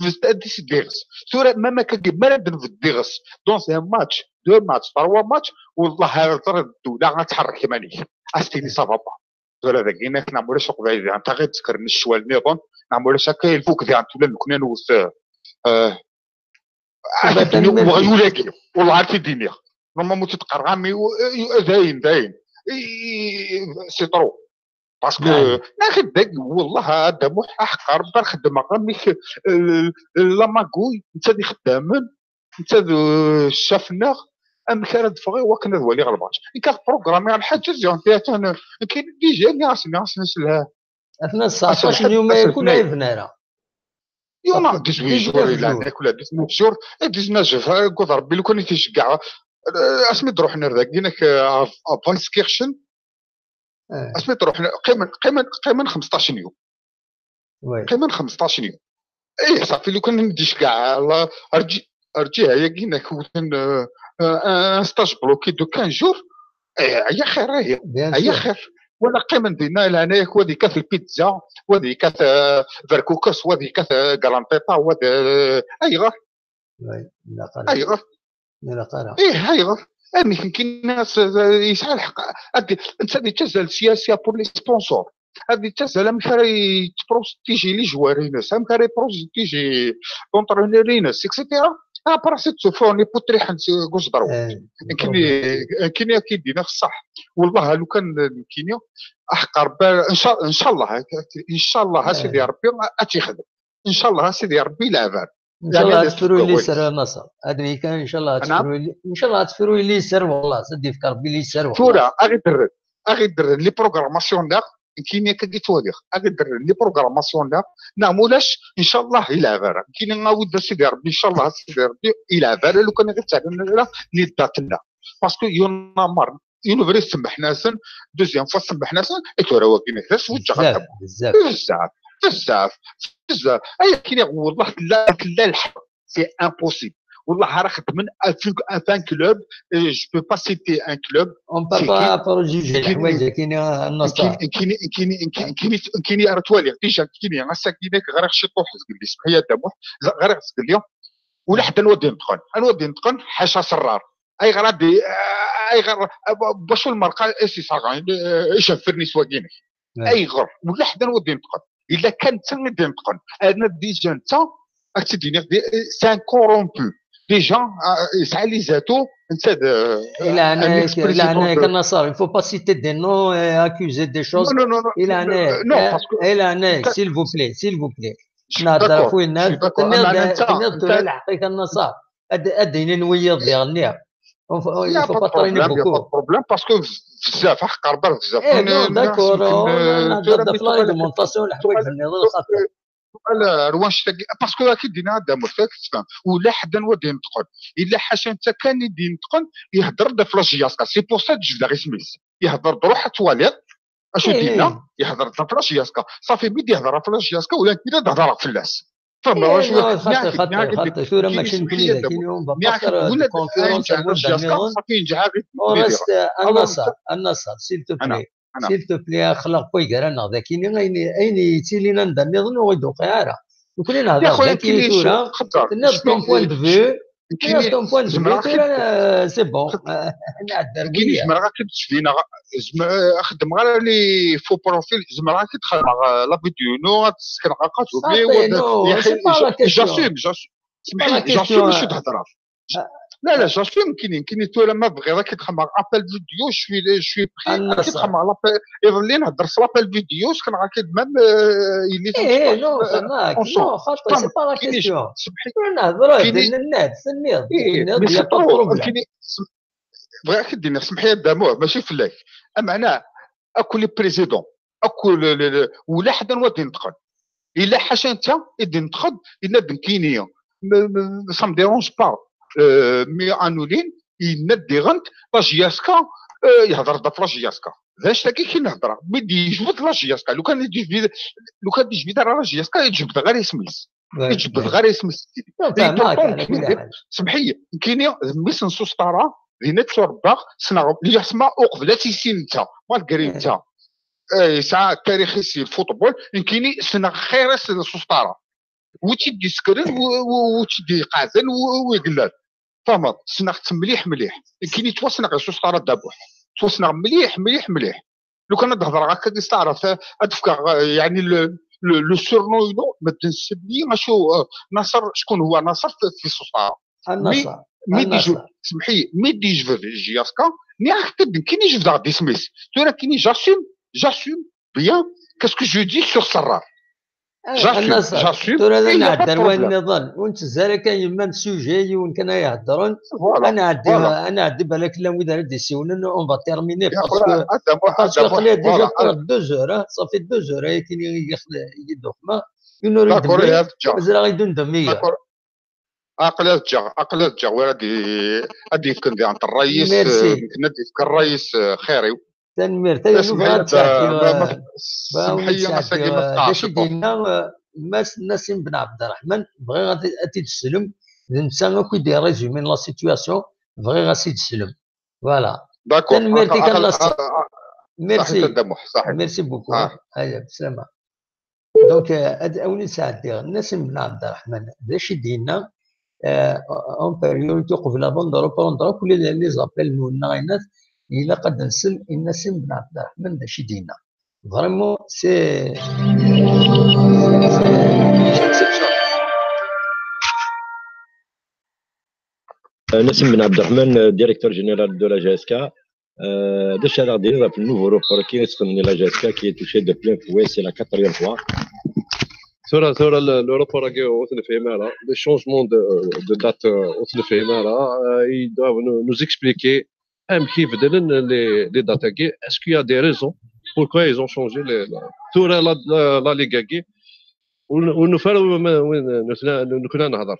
في الداسي ديغس. ثورة ما ما كنجيب ما نبدا في الديغس دون ان ماتش دو ماتش تروا ماتش. والله غير الدوله غتحرك ماني. استيني سافا با. ثورة ذاك هنا كنا مولاش وقبعي انت غير تذكر الشوال نيضون. نعم ولا شاكا الفوك ذي عن تولى نكنا نوث. وغيولاكي والله عارف يديني. نورمالمون تتقرغمي داين داين. سي طرو. باسكو ناخذ داك والله هذا محقر برخد مغاميك. لا ماغوي انت اللي خدامن انت شافنا. ام كان دفغي وكنا ذوالي غلبات ان كان بروغرامي على حاجه زيون تياتان. كاين ديجا ناس ناس نسلها. اثنا تسعطاش يوم يكون عيب نارا. يوم ديزويت جور الى هناك ولا ديزنوف جور. ديزنوف جور قلت ربي لو كان تيشجع. اسمي تروح نرداك هناك فايس كيرشن. اسمي تروح قيمن قيمن قيمن خمسطاش يوم. قيمن خمسطاش يوم. ايه صافي لو كان نديش كاع الله. ارجي ارجيها يا كينا كوتن. ان ستاج بلوكي دو كان جور. ايه يا خير ايه. يا خير. ولا قيمن دينا لهنايا وهذه كاث البيتزا وهذه كاث بركوكس وهذه كاث كرانطيطا وهذا. ايغا. ايغا. ايه ايغا. امي كاين ناس يسعى الحق. انت اللي تزال سياسه بور لي سبونسور. هذه تسال امك راهي تبروستيجي لي جوارينس امك راهي بروستيجي لونترونورينس اكسيتيرا. Après, c'est tout, faut les poutrer, c'est gauche droite. Kini, kini, kini, صح. والله لو كان كينيا احقر بال، ان شاء، ان شاء الله، ان شاء الله سيدي ربي اتيخدم. ان شاء الله سيدي ربي لا بال. ان شاء الله تفرو لي سر نصر هذا كان، ان شاء الله تفرو لي، ان شاء الله تفرو لي سر والله سيدي فكر بلي سر والله. ثورة اغي درد اغي درد les programmations لا كينيا كي تواليخ اغي درد les programmations لا. نعم ولاش ان شاء الله يلعب راه كينيا نعاود سيدي ربي ان شاء الله سيدي ربي يلعب راه لو كان غير تعلم لا les dates لا. Parce que يونا مار ينوفري سمح ناسن دوزيام فوا سمح ناسن اي تورا واقفين هكذا سوجا بزاف بزاف بزاف بزاف بزاف اي كينيا والله لا لا الحق c'est impossible. والله راه خدمن في un club, je peux pas citer un club. On peut pas préjuger الحوايج كاين النص. كاين كاين كاين كاين راه توالي ديجا كاين غير ساكنينك غير شي طوح تقول لي سمح يا دموح غير تقول لي ولا حتى نودي نتقن نودي نتقن حاشا سرار اي غير دي اي غير باش المرقه اي سي صاغا ايش فرني سواقينك اي غير ولا حتى نودي نتقن الا كان انت نودي نتقن انا ديجا انت راك تديني c'est un corrompu ديجا يسعى لي ذاتو انت الا انا الا انا كنصار il faut pas citer des noms, accuser des choses. Non, non, non, non. الا انا Non, parce que الا انا s'il vous plaît, s'il vous plaît. نهضر خويا الناس تنيض تنيض تولي الحقيقه النصار. ادينا نويض ديال النير. Il n'y a pas de problème, il n'y a pas de problème parce que بزاف حق ربي بزاف. اي نو داكور نهضر في l'alimentation الحوايج النظام خاطر لا رواش parce que اكيد دينا هذا مشكل تفهم ولا حدا نودي نتقن الا حاشا انت كان يدي نتقن يهضر في la JSK c'est pour ça تجبد غير سميس يهضر دروح تواليت اش دينا يهضر في la JSK صافي ميدي يهضر في la JSK ولا كذا تهضر في الناس. فما واش خاطر خاطر خاطر ثورة ماشي نكون اذا كاين يوم بابا كونفيرونس المدة ميرون. ورست النصر النصر s'il te plaît, s'il te plaît اخلاق كوي كرا نغدا كاين اين اين يتيلي نندا ميرون ويدو خيارا. وكل نهضر ذاكي ثورة تنض ton point de vue تنض ton point de vue ثورة c'est bon. نعدر كاين زعما راه كتشفينا زعما خدم غير les faux profils زعما راه كيدخل مع la vidéo نو تسكن عقد وبي j'assume j'assume سمحي لي j'assume شو تهضر لا لا j'assume كاينين كاينين تو ما بغي راه كيدخل مع l'appel vidéo je suis je suis prêt كيدخل مع l'appel يظل لي نهضر في l'appel vidéo سكن راه كيد مام يلي اي نو نو خاطر c'est pas la question. سمحي نهضر الناس الناس بغي كدير سمحي يا دامور ماشي فلاك معناه اكو les présidents اكو ولا حدا نودي نتقن الا حاشا انت يدي نتخض الا بنكينيه ça me dérange pas mais انولين يندي غنت la JSK يهضر في la JSK. هذا شتا كي كاين الهضره مي دي يجبد la JSK لو كان يجبد لو كان يجبد على la JSK يجبد غير يسميس يجبد غير يسميس. سمحي كيني ميس نصوص طارا دينا تشور باغ سنا اللي يسمى اوقف لا تيسين انت مالغري انت ساعه تاريخي سي الفوتبول يمكن سنا خير سنا سوسطاره وتيدي سكرن وتيدي قازن ويقلال فهمت سنا مليح مليح يمكن يتوسنا غير سوسطاره دابوح توسنا مليح مليح مليح لو كان تهضر هكا كي تعرف تفكر يعني le surnom ينو ما تنسبني شو نصر شكون هو نصر في سوسطاره. النصر مي دي جو سمحي مي دي جو في جي اس كا ني راك تبين كي ني جو داغ دي سميس تو راه كي ني j'assume j'assume bien qu'est-ce que je dis sur سرار. J'assume. ترى لا نعدر وين نظن وانت زارك كاين يما سوجي يون كان يهضرون انا عندي انا عندي بالك لا وين راه دي سيونن on va terminer parce que parce que خليها déjà deux heures صافي deux heures كاين يدوخ ما une heure et demie مازال غيدون دميه. عقلات جا عقلات جا وين غادي غادي يفكر عند الرئيس يمكن غادي يفكر الرئيس خيري. تنمير تنمير سمحي مساكين ما تقعش. دينا ماس نسيم بن عبد الرحمن بغي غادي تسلم الانسان كي دير résumé la situation بغي غادي تسلم voilà. D'accord. تنمير تيك النص. Merci. Merci beaucoup. هيا بسلامه. Donc هاد اولين ساعه ديال نسيم بن عبد الرحمن باش يدينا en priorité قبل avant de reprendre كل les appels نولنا غينات الا قد نسل نسيم بن عبد الرحمن باش يدينا vraiment c'est Nassim Ben Abderrahmane, directeur général de la J S K. Euh, déjà, la, déjà, le nouveau report qui est la J S K qui est touché de plein fouet, c'est la quatrième fois. Tura, tura, le, le report agi, ur t-nefhim ara. Le changement de, de date, euh, ur t-nefhim ara. Euh, ils doivent nous, nous expliquer amek i beddlen les, les dates agi. Est-ce qu'il y a des raisons pourquoi ils ont changé les, la, tura la, la, la Ligue agi? Ur, ur nufi ara win, win, win, win, win, win,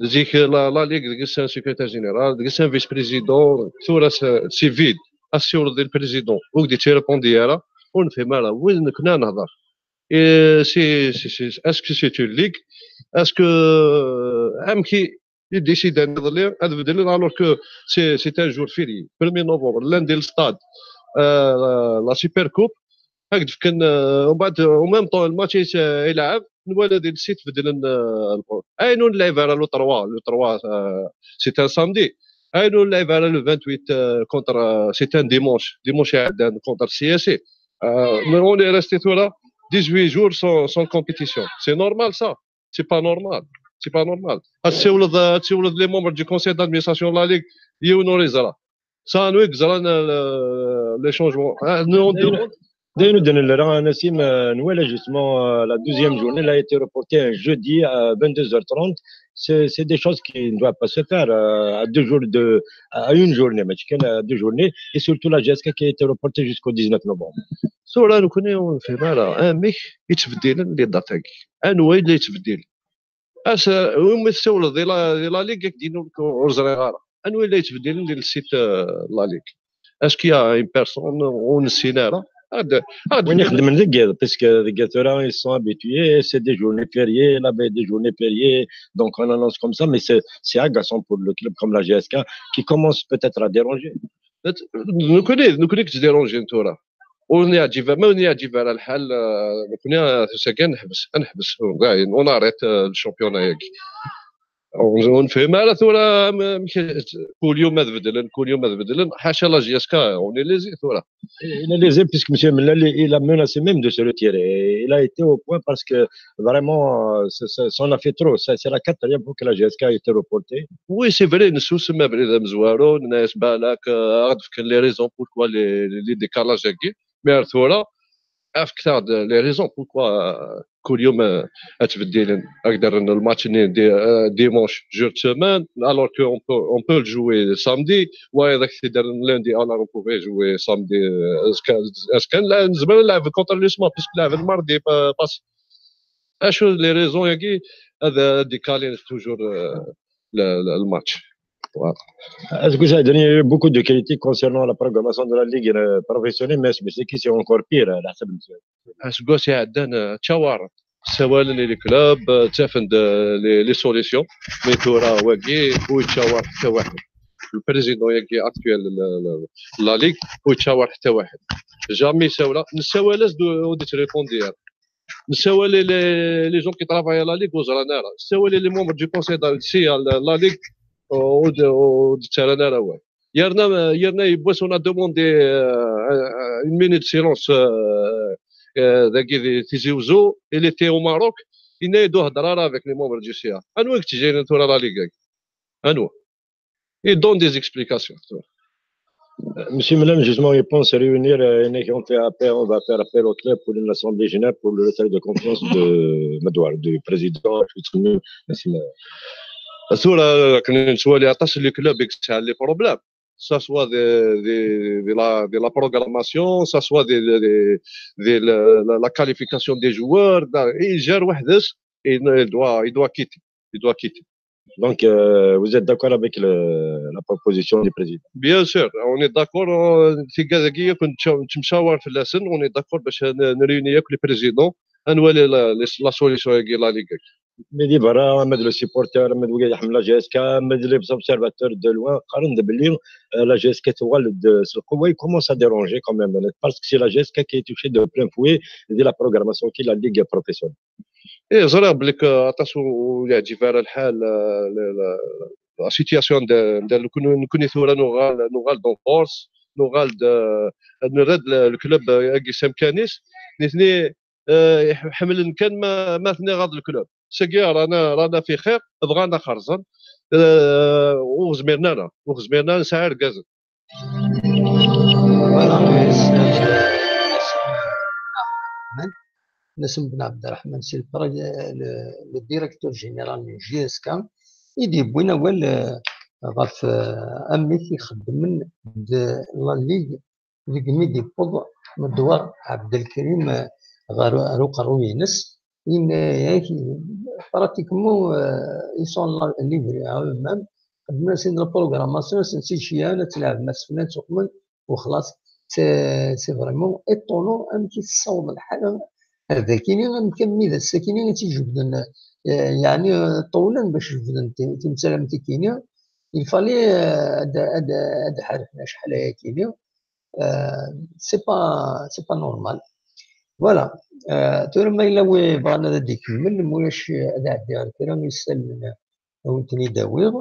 zik la, la Ligue, deg-s un secrétaire général, deg-s un vice-président, tura c'est, c'est vide. Assiwleḍ i le président, ur k-d-yettirépondi ara, ur nefhim ara win nekni ad nehder. Et c'est, c'est, c'est, est-ce que c'est une ligue? Est-ce que, euh, amek i, i déciden iḍelli ad beddlen alors que c'est, c'est un jour férié, premier novembre, lundi le stade, euh, la, la Super Coupe, هاك فكان، آه، ومن بعد، آه، au même temps الماتش يس-، يلعب، نولد السيت بدل، آه، البول. اي نون لعب على لو تروا، لو تروا، آه، c'est un samedi. اي نون لعب على le vingt-huit، آه، contre، آه، c'est un dimanche، dimanche عدان contre C S C. آه، mais on est resté ثورة dix-huit jours sans, sans compétition. C'est normal ça. C'est pas normal. C'est pas normal. هاد تسولد، هاد تسولد les membres du conseil d'administration de la Ligue، يون ور يزرا. Ça نوي زران les changements. آه، nous on demande. D'ailleurs, nous donnons le rang à Nassim, euh, Noël, justement, euh, la douzième journée, elle a été reportée un jeudi à vingt-deux heures trente. C'est, c'est des choses qui ne doivent pas se faire, euh, à deux jours de, à une journée, mais à deux journées, et surtout la J S K qui a été reportée jusqu'au dix-neuf novembre. ثورة نكون في مالا، آه، ميك يتبدلن les dates. انو اللي يتبدل؟ اش وين تسولد دي لا، دي la Ligue ياك دينو ورزري غارة. انو اللي يتبدلن ديال السيت، آه، la Ligue؟ Est-ce qu'il y a une personne ونسينا راه؟ هاد، هاد وين يخدم من دقيق، parce que دقيق ثورة ils sont habitués, c'est des journées fériées, la veille des journées fériées, donc on annonce comme ça, mais c'est, c'est agaçant pour le club comme la J S K qui commence peut-être à déranger. نكوني، نكوني كتديرونجي نتورا. ونعجب، ما نعجب على الحال، آه، نكوني، آه، ساكن نحبس، نحبس، كاع، وناريت، آه، الشامبيونا ياكي. ون-، ونفهم على ثورة، م-، م-، كل يوم هذا بدلن، كل يوم هذا بدلن، حاشا la J S K، on est lésé ثورة. Il est lésé puisque monsieur Mellal, il a menacé même de se retirer. Il a été au point parce que vraiment, euh, ça, ça, ça en a fait trop. Ça, c'est la quatrième fois que la J S K a été reportée. Oui, c'est vrai, نسوسم ابريد مزوارو، الناس بالك، آه، عرف كان les raisons pourquoi les, les, les décalages هاكي. Mais ثورة، عرف كثار les raisons pourquoi، آه، كل يوم، آه، اتبدلن. اقدر ان الماتش ني دي، آه، dimanche jour de semaine، alors que on peut, on peut le jouer samedi. واذا كنت دار lundi، alors on pouvait jouer samedi، آه، اش كان، اش كان لا، زمان نلعب contre l'USMA، parce que لعب الماردي با-، باسي. اشو les raisons ياكي هذا décaler toujours، آه، ل-، ل-، الماتش. Voilà. Est-ce que ça a donné beaucoup de critiques concernant la programmation de la Ligue, euh, professionnelle, mais c'est qui c'est encore pire, euh, على حسب المسؤول. اسكوس يعدان، آه، تشاوار سوالن les clubs، آه، تافند، آه، les, les solutions، mais ثورة واقي ويتشاور حتى واحد. Le président ياكي actuel ل-، ل-، la Ligue ويتشاور حتى واحد. Jamais ساولا، نساولاس دو، ودي تريبوندي. نساوالي les, les gens qui travaillent à la Ligue وزرانا راه. نساوالي les membres du conseil de la Ligue ودي ترانا راه. يرنا، يرنا يبوس، on a demandé، آه، آه، une minute de silence، آه، آه، ذاكي دي تيزي وزو، il était au Maroc. Il n'a pas هضره راه avec les membres du C A. انو كنت جايين ثورة la Ligue؟ انو؟ Il donne des explications. Monsieur Mellal, justement, il pense réunir, euh, une équipe, on fait appel, on va faire appel au club pour une assemblée générale pour le retrait de confiance de Madouar, du président. Nassim. ثورة كنا نسوالي عطاس les clubs يكسع les problèmes. Ça soit de, de, de la, de la programmation, ça soit de, de, de, de la, la, la qualification des joueurs. دا، إيه، جار وحدس، il, il doit, il doit quitter. Il doit quitter. Donc, euh, vous êtes d'accord avec le, la proposition du président? Bien sûr, on est d'accord. آه، في كذا كي كنت شا-، كنت مشاور في اللسن، on est d'accord باش ن-، نريوني ياك les présidents، نولي la, la, la solution ياك la Ligue. Mais دي برا، mais les supporters, mais ويا يحمل la J S K, mais les observateurs de loin, قارن بلي، euh, la J S K تولد القوة، il commence à déranger quand même, parce que c'est la J S K qui est touchée de plein fouet de la programmation qui est la Ligue professionnelle. ايه، زرا بليك، آه، عطاس ويعجب على الحال، آه، ل-، ل-، la situation د-، د-، نكون، نكون ثورة نغال، نغال دون فورس، نغال د-، نرد ل-، الكلوب، آه، كي سام كانيس، نثني، آه، حمل كان ما، ما ثني غاض الكلوب. sagi rana, rana fi xir, bɣan ad xerzen, eh, ur zmiren ara, ur zmiren ara, nesɛa irgazen. Voilà. Nasem Ben Abderrahman, c'est le, le, le directeur général n J S K, i d-yewwin awal, euh, ɣef, euh, amek i xeddmen d la Ligue deg mi d-yewweḍ Medwar Abdelkrim, euh, ɣer, ɣer uqerruy-ines. Yenna-yak, pratiquement, euh, ils sont là, livrés à eux-mêmes. Xedmen-asen la programmation, asen-tt-id-ceyɛen, ad tleɛbem aseflan, tuqmen, u xlaṣ. C'est, c'est vraiment étonnant amek i tessaweḍ lḥala ar dakini, amek armi d ass-akini i tt-id-jebden, eh, yeɛni, eh, ṭewlen bac jebden ti-, timsal am tikini. Il fallait, eh, ad, ad, ad ḥerken acḥal ayakini. Eh, c'est pas, c'est pas normal. Voilà. Eh, tura ma yella wi bɣan ad d-ikemmel, ma ulac, eh, ad ɛeddiɣ ar kra n yisallen ad wen-ten-id-awiɣ.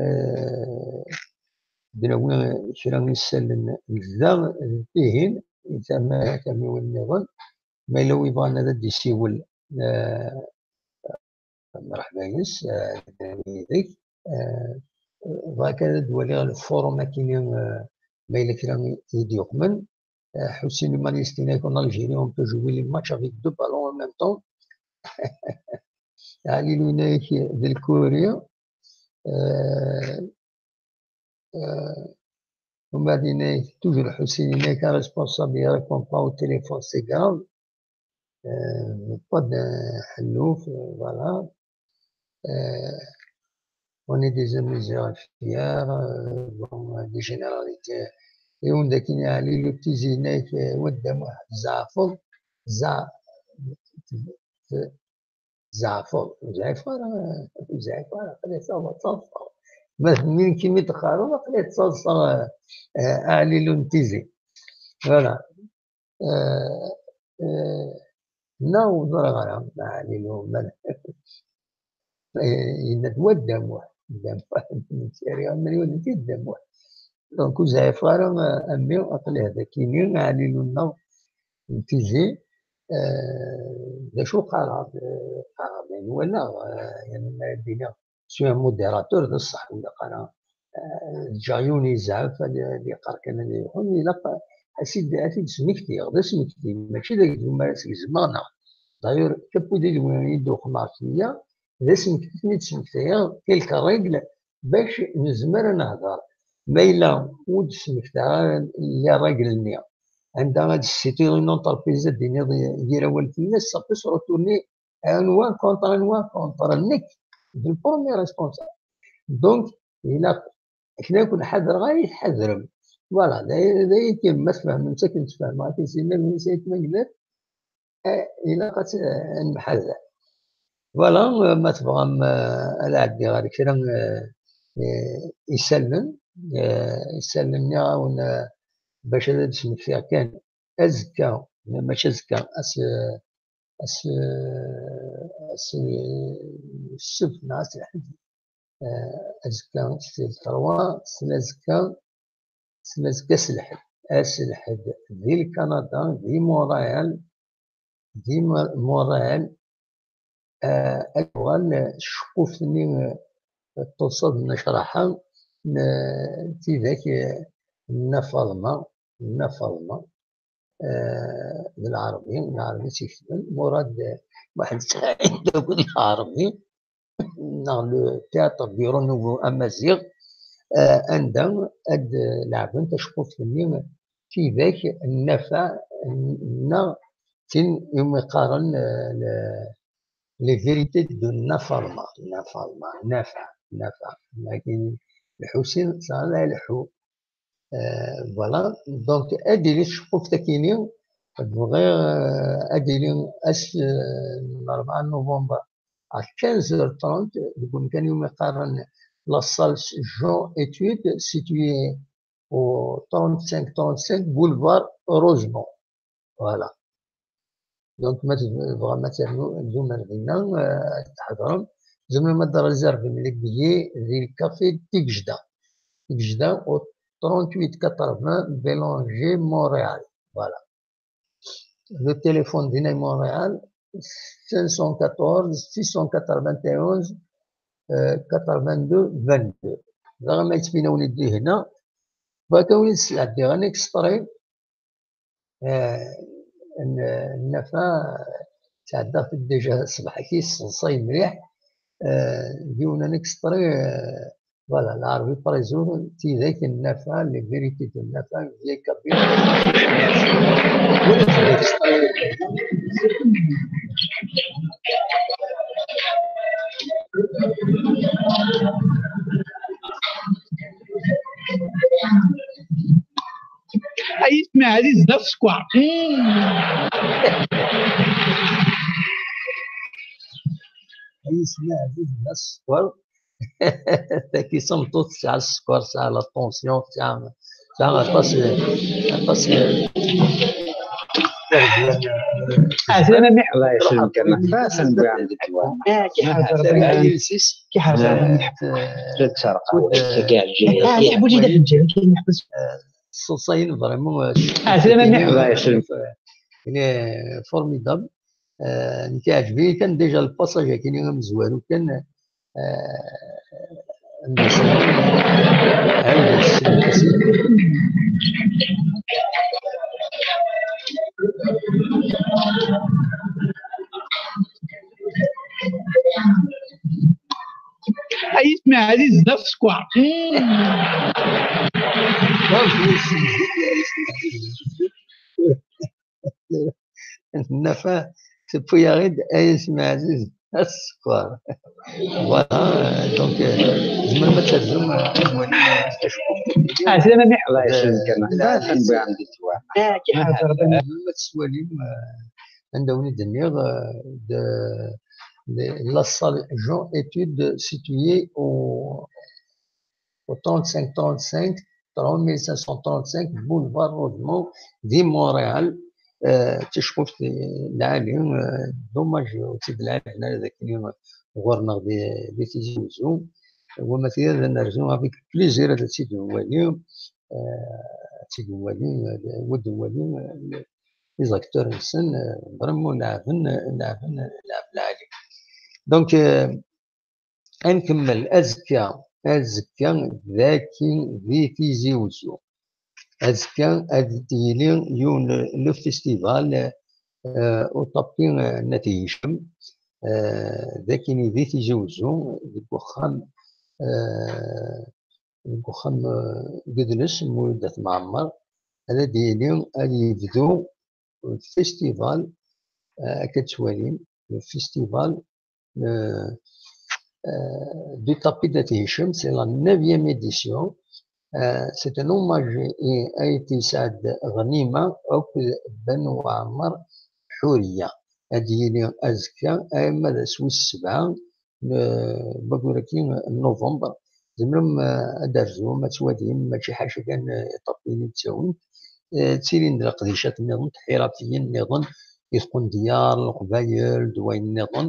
Eh, d-nawi kra n yisallen da d tihin, tama, tamiwin nniḍen. Ma yella wi bɣan ad d-isiwel, eh, mreḥba yes, eh, yid-k. Eh, bɣiɣ kan ad d-waliɣ le forum akini, eh, ma yella kra i d-yuqmen. Eh, Ḥusin Iman yestina-k, en Algérie, on peut jouer les matchs avec deux ballons en même temps. Ali Lunek de Lkuri. Euh, euh, Omar Inek, toujours Hussein Inek, un responsable, il répond pas au téléphone, c'est grave. Euh, pas de Hanouf, euh, voilà. Euh, on est des amis fiers, euh, bon, des généralités. Et on a dit, Ali, le petit Zinek, euh, wadda Muh-, Zafo, Za-, Zeɛfeḍ, ur zeɛɛfeɣ ara, ur zeɛɛfeɣ ara, aql-i ttaḍsaɣ. Ma d win kimi d-qqareɣ, aql-i ttaḍsaɣ, eh, eh, Ɛli Luntizi. Voilà. Eh, eh, neɣ ur ẓriɣ ara, Ɛli Lu-, ma-, eh, yenna-d wadda Muḥ, wadda Muḥ, wadda Muḥ. Donc, ur zeɛɛfeɣ ara, eh, a mmi, aql-i dagi, Ɛli Lu-, neɣ n Tizi, eh, d acu qqareɣ, eh, qqareɣ, d ayen walaɣ, eh, yani ma ara d-iniɣ, s un modérateur, d ṣṣeḥ, ur ilaq ara, eh, ǧǧeɣ yiwen yezɛef, ad, ad yeqqar kan ad iruḥ, ilaq ad t-id, ad t-id-smektiɣ, d asmekti, mačči d agdum ara s-gezmeɣ, neɣ. D'ailleurs, kapudi d win i d-uqmeɣ fell-i, d asmekti i ten-id-smektayeɣ, quelques règles, bac nezmer ad nehder. Ma yella ur d-smektaɣ ara les règles-nni, anda ad d-tessitiḍ une entreprise, ad d-tiniḍ yir awal fell-as, ça peut se retourner à anwa contre anwa, contre nekk, d le premier responsable. Donc, ilaq akken akk nḥader, ɣer i tḥadrem. Voilà, d ay-, d ayagi, ma tfehmem akken tfehmem, akken s-yenna Lewnis Ayt Mengellat, eh, ilaq ad tt-, ad nemḥader. Voilà, eh, ma tebɣam, eh, ad ɛeddiɣ ɣer kra, eh, eh, isallen, eh, isallen nniɣ-awen, eh, bac ad d-smektiɣ kan azekka, mačči azekka, ass, ass, ass, ssebt neɣ ass lḥedd, eh, azekka, sel trois, sel azekka, sel azekka, ass lḥedd. Ass lḥedd, di Lkanada, di Montréal, di Mo-, Montréal, eh, ad tuɣal tceqquft-nni, eh, n tuṣṣad n ccraḥa n, eh, tidak, eh, n Nna Faḍma, n Nna Faḍma, eh, d Lɛerbi, Lɛerbi i tt-iketben, Murad, eh, Muḥend Saɛid d Lɛerbi, neɣ le théâtre du renouveau amaziɣ, eh, anda ad leɛben taceqquft-nni tidak n Nnafa, n-, neɣ tin iwumi qqaren, eh, le, les vérités de Nna Faḍma, Nna Faḍma, Nnafa, Nnafa. Lakin Lḥusin, ça va, ileḥḥu. Euh, voilà. Donc, ad d-tili tceqquft akini, bɣiɣ, euh, ad d-tili ass, euh, n rebɛa novembre à quinze heures trente, deg umkan iwumi qqaren la salle Jean Étude, située au trente-cinq trente-cinq boulevard Rosemont. Voilà. Donc, ma tebɣam ad ternum ar dinna, euh, ad tḥedrem, tzemrem ad d-réservem les billets di le café Tigejda. Tigejda au trente-huit quatre-vingts Bélanger Montréal. Voilà. Le téléphone dinna Montréal, cinq cent quatorze, six cent quatre-vingt-onze, euh, quatre-vingt-deux, vingt-deux. Daɣen ma yettbin-awen-id di hna, bɣiɣ ad awen-d-sɛeddiɣ un extrait, euh, n, n Nafa, sɛeddaɣ-t déjà ṣṣbeḥ-agi, yesseḍsay mliḥ, euh, d yiwen un extrait, euh, voilà, Lɛerbi Prézo, Tidak n Nafa, les vérités de Nafa, vieille Kabylie. Ay isem ɛziz d asekkeṛ. Ay isem ɛziz d asekkeṛ. Tagi d tameṭṭut tesɛa sskeṛ, tesɛa la tension, tesɛa, tesɛa aṭas, aṭas. Ɛeslama miḥḍa, isem kan, fasen bɛam di ddwa. Kiḥerz Rebbi. Kiḥerz Rebbi. La ttserqaw. Ṣṣeṣṣayen vraiment. Ɛeslama miḥḍa, isem. Il est formidable. Euh, nekk iɛǧeb-iyi kan déjà le passage-agi amezwaru kan, euh, anda s-, anda s-, Ay isem ɛziz d asekkeṛ. Nafa tewwi-yaɣ-id Ay isem ɛziz d asekkeṛ. Voilà, euh, donc, euh, tzemrem ad terzum, euh, ad twalim, euh, taceqquft. Ɛeslama miḥḍa, isem kan. Tzemrem ad teswalim, euh, anda wen-d-nniɣ, euh, de, de la salle Jean Études située au au trente-cinq trente-cinq, trois mille cinq cent trente-cinq boulevard Rosemont di Montréal. Euh, d taceqquft lɛali, euh, dommage ur tt-id-lɛiben ara dagi ɣur-neɣ di, di Tizi Wezzu. Wama tura ad nerzu avec plaisir ad tt-id-nwali, euh, ad tt-id-nwali, euh, ad nwali, euh, les acteurs-nsen, euh, vraiment leɛben, leɛben, leɛb lɛali. Donc, euh, Ad nkemmel azekka, azekka dagi di Tizi Wezzu. Azekka ad d-yili yiwen le festival, euh, au tapis, euh, n At Hicem, euh, dagi di Tizi Wezzu, deg uxxam, euh, deg uxxam, euh, n yidles n Mulud At Mɛemmer. Ad d-yili, ad yebdu festival, euh, akka tettwalim, le festival, euh, euh, du tapis d'At Hichem, c'est la neuvième édition. Euh, c'est un hommage à Ayt Saɛd Ɣnima akked Ben Waɛmer Ḥuriya. Ad d-yili azekka, arma d ass wis sebɛa n, n waggur-agi n novembre. Tzemrem, euh, ad d-terzum, ad twalim, mačči ḥaca kan, euh, iṭapiyen i d-ttawin. Euh, ttilin-d leqdicat nniḍen, tiḥirafiyin nniḍen, i tqendyar, leqbayel, d wayen nniḍen.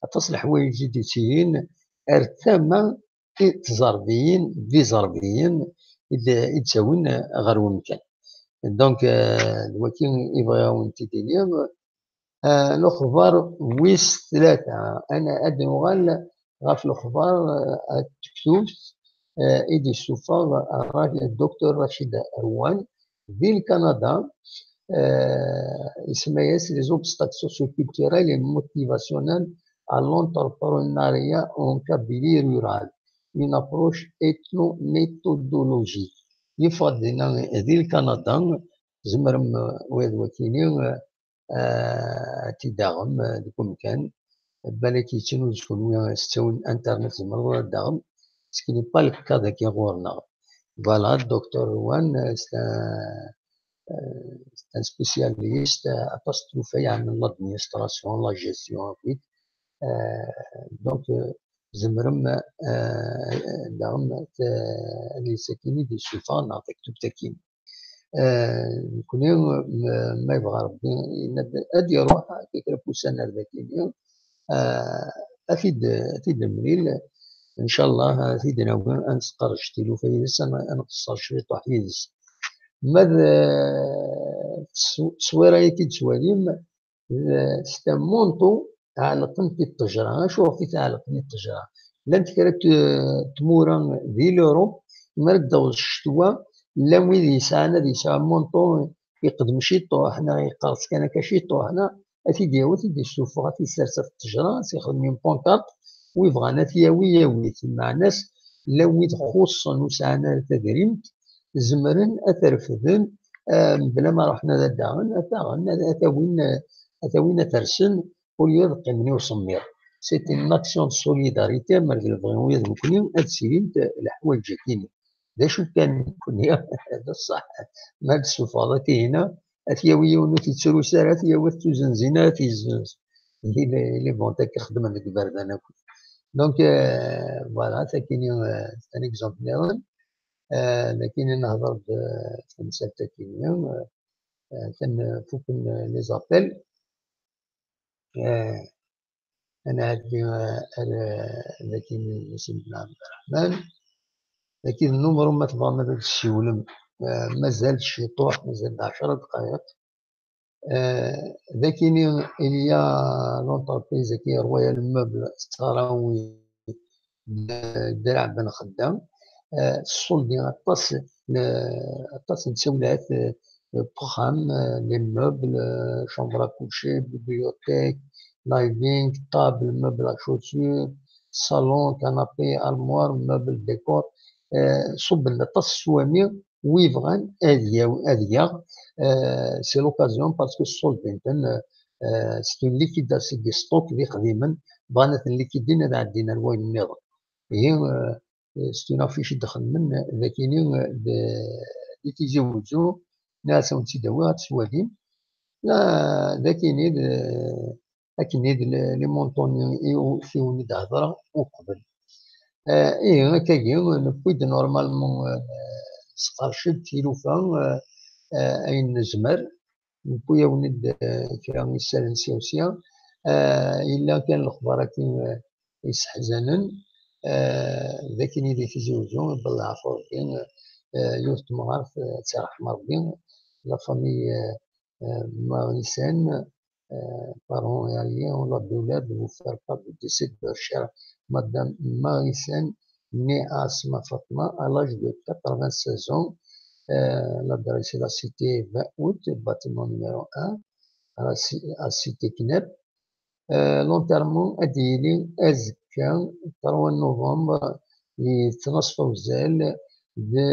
Aṭas n leḥwayeǧ i d-yettilin ar tama i tẓerbiyin, d iẓerbiyen i d-, i d-ttawin, euh, ɣer wemkan. Donc, euh, d waki i bɣiɣ ad wen-t-id-iniɣ. Ah, lexbar wis tlata. Ana ad nuɣal ɣef lexbar, ah, n tektubt, ah, i d-yessufeɣ Ra-, Docteur Rachid Rouane di Lkanada, ah, isemma-yas Les obstacles socioculturels et motivationnels à l'entrepreneuriat en Kabylie rurale, une approche ethnométhodologique. Yeffeɣ-d dinna di Lkanada, tzemrem, ah, wid wakini, ah, ah, ad t-id-taɣem, ah, deg umkan. Balak yettnuz kunwi s ttawil n internet, tzemreḍ ad t-taɣem. Ce qui n'est pas le cas dagi ɣur-neɣ. Voilà, Docteur Rouane, euh, c'est un, euh, c'est un spécialiste, euh, aṭas n tlufa yeɛnan l'administration, la gestion, akkit. Euh, donc, euh, tzemrem, euh, daɣen, euh, adlis-agi i d-yessufeɣ neɣ taktubt-agi. Eh, nekni, m-, ma yebɣa Rebbi, yenna-d ad iruḥ, kra n wussan ar dagi, eh, ad t-id-, ad t-id-nemlil, ncallah, ad t-id-nawi, ad nesqerdec tilufa yid-s, ad n-, ad nqeṣṣer cwiṭuḥ yid-s. Ma d, eh, s-, ṣṣwira-agi i d-tettwalim, C'est un manteau ɛelqen-t i ṭṭejra. Acuɣef i t-ɛelqen i ṭṭejra? Llant kra n tmura di l'Europe, mi ara d-taweḍ ccetwa, llan wid yesɛan ad yesɛu manteau iqdem ciṭuḥ, neɣ yeqqers kan akka ciṭuḥ, neɣ ad t-id-yawi, ad t-id-yessufeɣ, ad t-issers ɣef ttejra, ad t-ixdem une pancarte, wi bɣan ad t-yawi, yawi-t. Meɛna-s, llan wid xuṣṣen ur sɛan ara tadrimt, zemren ad t-refden, eh, mebla ma ruḥen ad daɣen, ad t-aɣen, ad, ad t-awin, eh, ad t-awin ad t-rsen, au lieu ad qqimen i usemmiḍ. C'est une action de solidarité, ma d lebɣi ula d nekkni ad ssilint leḥwayeǧ-agi-nni. D acu kan nekkni, d ṣṣeḥ, ma d-tessufɣeḍ akka-ina, ad t-yawi yiwen ur t-yettrus ara, ad t-yawi ad t-tuzenzin ara, ad t-yezzenz. Il est, il est bon, akka xeddmen deg iberdan akk. Donc, euh, voilà, takini, euh, c'est un exemple nniḍen. Euh, lakini nehḍer-d, euh, tamsalt akini, euh, euh, kan, euh, fuken, euh, les appels. Euh, ad nɛeddi, euh, ar, euh, dagi n Sidna Ɛebderreḥman. Dagi d numru ma tebɣam ad d-tessiwlem. Euh, mazal ciṭuḥ, mazal d ɛecra dqayeq. Euh, dagi-ni, il y a l'entreprise qui est Royal Meubles, tettɣarawi d Ddraɛ Ben Xeddam. Euh, tṣuldi aṭas n, aṭas n tsiwlat, euh, n uxxam, euh, les meubles, euh, chambre à coucher, bibliothèque, living, table, meuble à chaussures, salon, canapé, armoire, meuble décor. Euh, ṣubben aṭas n sswami, wi yebɣan ad yaw-, ad yaɣ, euh, c'est l'occasion parce que ṣṣuldi-nten, euh, c'est une liquidation des stocks d iqdimen, bɣan ad ten-likidin ad ɛeddin ar wayen nniḍen. Ihi, euh, c'est une affiche i d-xedmen, d akini, euh, d, di Tizi Wezzu, nniɣ-as ad wen-tt-id-awiɣ, ad tt-twalim. La, d akini, d, akken i d le-, les montants i u-, i wen-id-hedreɣ uqbel. Euh, ihi, akkagi, newwi-d normalement, euh, nesqerceb tilufa, euh, euh, ayen nezmer, newwi-awen-d, euh, kra n isallen sya u sya. Euh, yella kan lexbar-agi, euh, yesseḥzanen, euh, d akken i di Tizi Wezzu, belleɛ ɣef Rebbi, euh, yiwet n temɣart, euh, ad tt-iṛḥem Rebbi, la famille, euh, euh, Marisène, euh, parents et alliés ont la douleur de vous faire part du décès de leur chère Madame Marisène, née Asma Fatma, à l'âge de quatre-vingt-seize ans. Euh, l'adresse est la cité vingt août, bâtiment numéro un, à la ci-, à cité Knep. Euh, l'enterrement ad d-yili azekka, trois novembre, di tnaṣfa uzal, di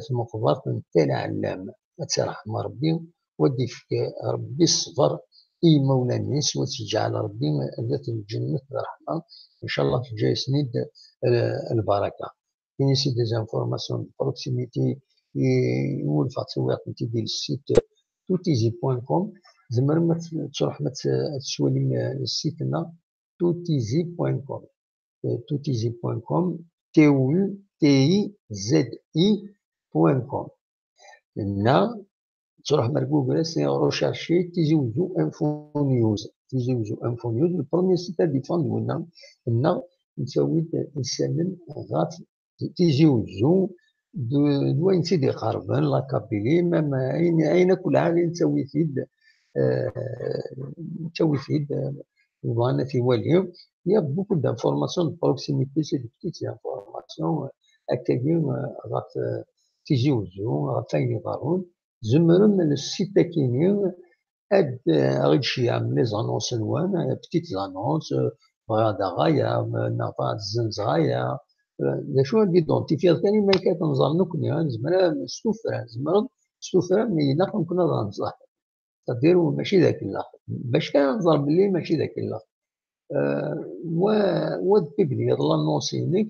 tmeqbert n Tal Ɛellam. Ad tt-iṛḥem Rebbi, u ad d-ifk Rebbi ṣṣber i yimawlan-is, u ad tt-iǧɛel Rebbi d at lǧennet d ṛṛeḥma. Ncallah teǧǧa-yasen-id, euh, lbaraka. Kini c'est des informations de proximité, i, i wulfeɣ ttawiɣ-tent-id di le site toutizi point com. Tzemrem ad t-, ad tṛuḥem ad t-, ad teswalim, euh, le site-nneɣ, toutizi point com. Euh, toutizi point com, T O U T I Z I point com. Neɣ tṛuḥem ar Google, ad rechercher Tizi Wezzu Info News. Tizi Wezzu Info News, le premier site ad d-yeffɣen d winna, neɣ nettawi-d isallen ɣef Tizi Wezzu, d, d wayen i tt-id-iqerben, la Kabylie, même ayen, ayen akk lɛali nettawi-t-id, euh, nettawi-t-id, euh, bɣan ad t-iwali. Il y a beaucoup d'informations de proximité, c'est des petites informations, euh, akkagi, euh, ɣef, euh, Tizi Wezzu, ɣef wayen iḍerrun. Tzemrem le site-agi-nni ad, eh, aɣ-d-tceyyɛem les annonces-nwen, eh, petites annonces, eh, bɣiɣ ad aɣeɣ aya, eh, neɣ bɣiɣ ad zzenzeɣ aya. Eh, d acu ad d-identifiyeḍ kan iman-ik ad nẓer nekkni, eh, nezmer ad, s tuffra, tzemreḍ s tuffra, mi ilaq nekkni ad nẓer. C'est-à-dire, mačči d akellax. Bac kan ad nẓer belli mačči d akellax. Euh, wa, wa d publiyeḍ l'annonce-inek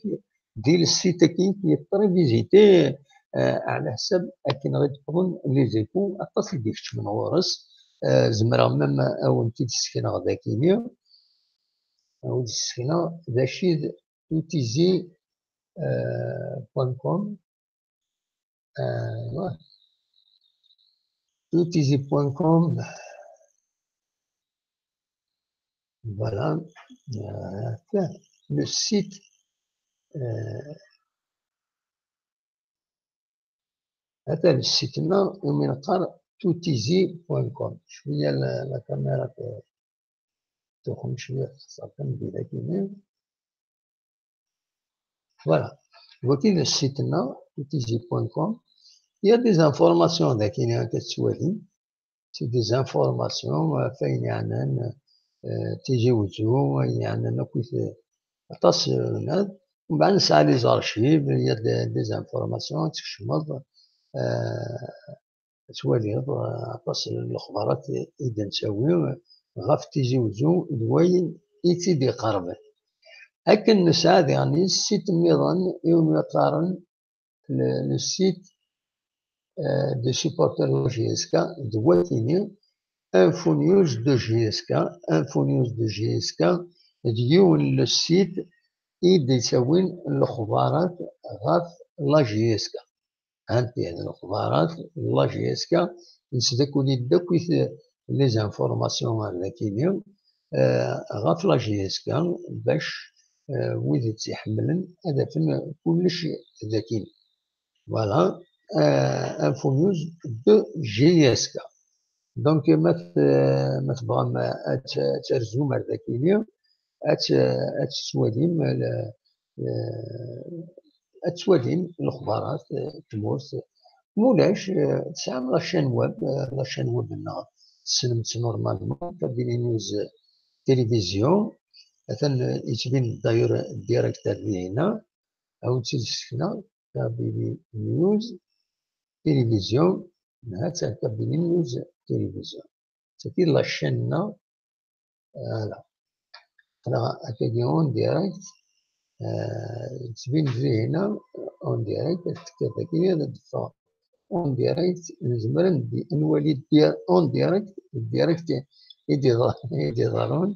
di le site-agi qui est très visité, euh, ɛla ḥsab akken i d-wwḍen les échos, aṭas i d-ikeččmen ɣur-s. Euh, zemreɣ même ad wen-t-id-ssekneɣ dagi-ni. Ad wen-d-ssekneɣ d acu i d toutizi, euh, point com. Euh, toutizi point com. Voilà. Euh, tiens, le site. Euh, هذا السيت هنا ومن قال toutizi point com. شوية ال-، la caméra. Tuxem cwiya texṣer tameddit-agi-nni. Voilà. Wagi d site-nneɣ, tutizi point com. Il y a des informations dagi akka tettwalim. C'est des informations, euh, ɣef wayen yeɛnan, euh, Tizi Wezzu, wayen yeɛnan akk, euh, aṭas, euh, n ad. Mbeɛd nesɛa les archives, il y a des, des informations, ad tkecmeḍ, euh, ad twaliḍ, euh, aṭas n lexbarat i d-nettawi ɣef Tizi Wezzu d wayen i tt-id-iqerben. Akken nesɛa diɣen site nniḍen iwumi qqaren le, le site, euh, de supporters de la J S K, d watini, Info News de J S K, Info News de J S K, d yiwen le site i d-ittawin lexbarat ɣef la J S K. Hanti d lexbarat, la J S K, nesdakuli-d akk les informations ar dakini, euh, ɣef la J S K, bac, euh, wid i tt-iḥemmlen ad afen kullec dakini. Voilà, euh, Info News de J S K. Donc, ma t-, ma tebɣam ad t-, ad terzum ar dakini, ad t-, ad tettwalim, le, le, ad tettwalim lexbarat, eh, n tmurt. Mulac, eh, tesɛam la chaîne web, eh, la chaîne web-nneɣ tessnem-tt normalement, Kabylie News Télévision. Atan, eh, yettbin-d d'ailleurs direct ar dihina. Ad wen-tt-id-sekneɣ, Kabylie News Télévision. Neha-tt ar Kabylie News Télévision. Tagi d la chaîne-nneɣ. Voilà. Aql-aɣ akkagi en direct. Euh, tettbin-d dihina en direct, ad tekkiḍ dagi, ad d-teffeɣ en direct. Nezmer ad n-, ad nwali dir-, en direct, direct i d-iḍ-, i d-iḍerrun.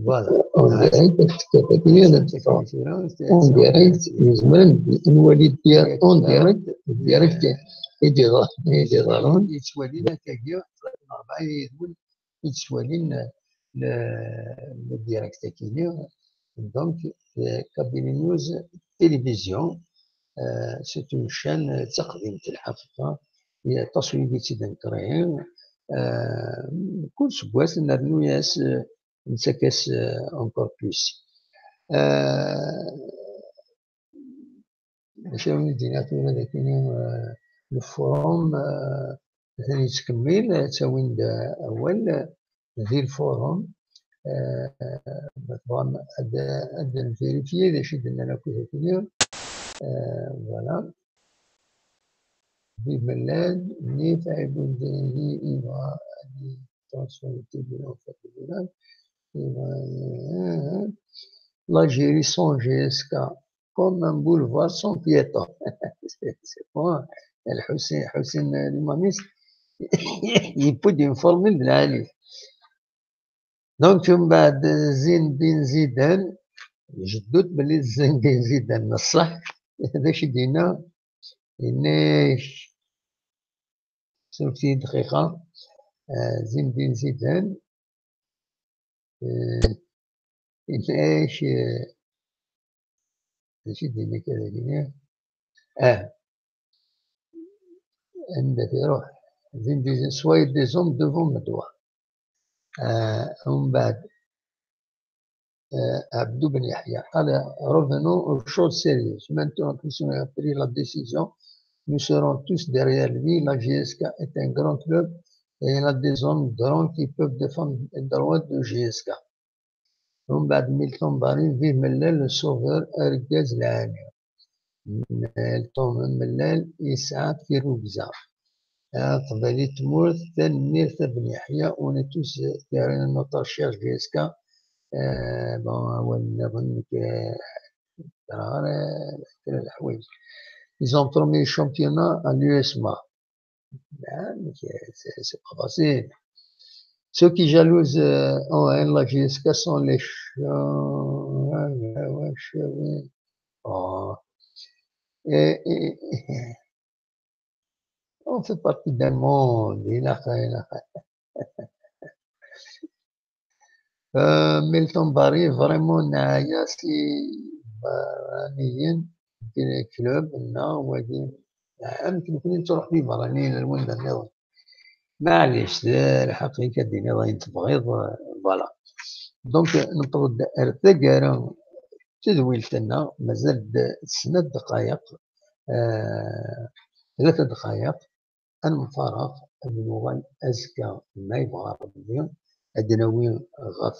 Voilà. En direct, ad tekkiḍ dagi, ad d-teffeɣ tura. En direct, nezmer ad n-, ad nwali dir-, en direct, direct i d-iḍ-, i d-iḍerrun. Yettwali akkagi, rebɛa yid-wen i yettwalin le, le direct-agi-nni. Donc, euh, Kabylie News Télévision, euh, c'est une chaîne, euh, d taqdimt lḥaqiqa, i aṭas wid i tt-id-inekkren, euh, kul seggas nrennu-yas, euh, nettak-as, euh, encore plus. Euh, Acu ara wen-d-iniɣ tura d akini, euh, le forum, euh, atan yettkemmil, ttawin-d, euh, awal, euh, di le forum, euh, ma tebɣam ad, ad nvérifier d acu i d-nnan akk akini, euh, voilà. Di Mellal, Nif, Ɛibud, Deni, Iva, Adi, Tonson, Tibina, Fatibina, Iva, euh, l'Algérie sans J S K, comme un boulevard sans piéton. C'est, c'est bon. Lḥusin, Ḥusin Limamis, yewwi-d une formule d lɛali. Donc, mbeɛd Zindin Zidan, jeddu-t belli Zindin Zidan, n ṣṣeḥ, d acu i d-yenna? Yenna-ak, suref-iyi dqiqa, euh, Zindin Zidan, euh, yenna-ak, euh, d acu i d-yenna akka dagi? Ah, anda t-iruḥ? Zindin Zidan, soyez des hommes devant Medwa. Euh, mbeɛd, euh, Abdou Ben Yahya. Allez, revenons aux choses sérieuses. Maintenant que nous avons pris la décision, nous serons tous derrière lui. La J S K est un grand club et il a des hommes grands qui peuvent défendre les droits de J S K. Mbeɛd Milton Barry, vive Mellal, le sauveur, argaz lɛali. Milton Mellal yesɛa tirrugza. Aqbayli d tmurt, tanemmirt a Ben Yeḥya, on est tous derrière notre cher J S K. Euh, bon, awal nniḍen nekk, euh, ur ẓriɣ ara kra n leḥwayeǧ. Ils ont promis le championnat à l'U S M A. Ah, mais c'est, c'est, c'est pas facile. Ceux qui jalousent, euh, en, en la J S K sont les ch-, euh, ouais, ouais, ouais, ch-, ouais. Oh. Et, et, et on fait partie d'un monde. Il a fait, il a fait. Euh, Milton Barry, vraiment, neɛya si iberraniyen, club, neɣ wagi, amek nekni nettruḥ d iberraniyen ar wanda nniḍen. Maɛlic, d lḥeqq-ik ad d-tiniḍ ayen tebɣiḍ, euh, Voilà. Donc, newweḍ-d ar taggara n tedwilt-nneɣ, mazal-d snat dqayeq, eh, tlata dqayeq, ad nemfareɣ, ad nuɣal azekka, ma yebɣa Rebbi, ad d-nawi ɣef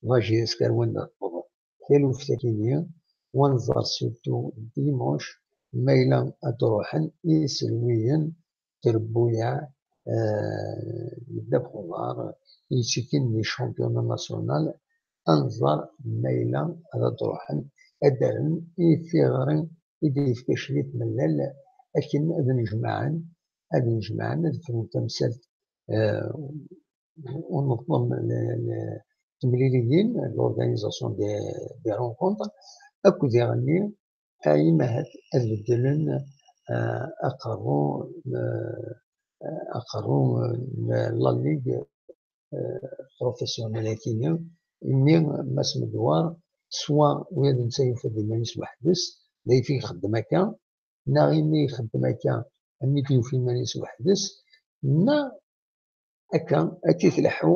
la J S K ar wanda tewweḍ taluft-agi-nni, wa nẓer surtout dimanche, ma yella ad d-ruḥen iselwiyen trebbuyaɛ, eh, ddabex uḍar, yettikin di championnat national, ad nẓer ma yella ad d-ruḥen, ad d-rren i tiɣri i d-yefka Cli Tmellal, akken ad nnejmaɛen, ad nnejmaɛen, ad frun tamsalt, eh, uneḍḍem n, n temliliyin, l'organisation des, des rencontres, akked diɣenni, ay imahat ad beddlen, eh, aqerru, eh, aqerru n la ligue, eh, professionnelle-agi-nni, imi Mass Medwar, swa ula d netta yufa-d iman-is weḥd-s, d ayt i ixeddem akka, neɣ imi ixeddem akka, am i d-yufa iman-is weḥd-s, neɣ akka, akka i tleḥḥu,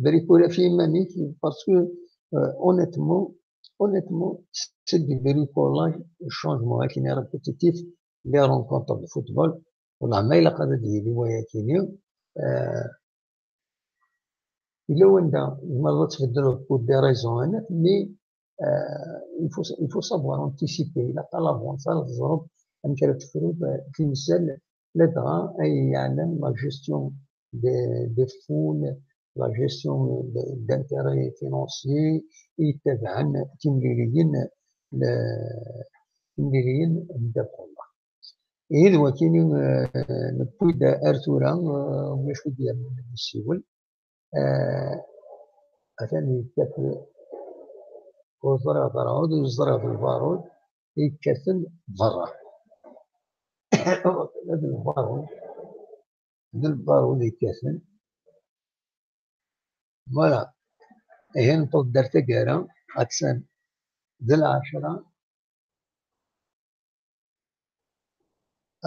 bricolage ɣef yiman-ik, parce que, euh, honnêtement, honnêtement, c'est du bricolage, changement, akken répétitif, les rencontres de football, wellah ma ilaq ad d-yili wayakini, euh, yella wanda tzemreḍ ad tbeddleḍ pour des raisons, mais, euh, il faut, il faut savoir anticiper, ilaq à l'avance, ad teẓreḍ amek ara tefruḍ, euh, timsal, ladɣa ay yeɛnan la gestion des, des fonds, la gestion de, d'intérêts financiers, i yettabaɛen timliliyin, le, timliliyin n ddabex uḍar. Ihi d wakini, eh, newwi-d ar tura, eh, ulac wi d-yernan ad nessiwel. Eh, atan yekkat, ur ẓriɣ d ṛṛɛud, ur ẓriɣ d lbaṛud, yekkaten berra. D lbaṛud, d lbaṛud yekkaten. Voilà. Ihi newweḍ-d ar taggara, attan d lɛecṛa.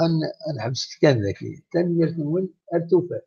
Ad n-, ad nḥebset kan daki. Tanemmirt-nwen, ar tufat.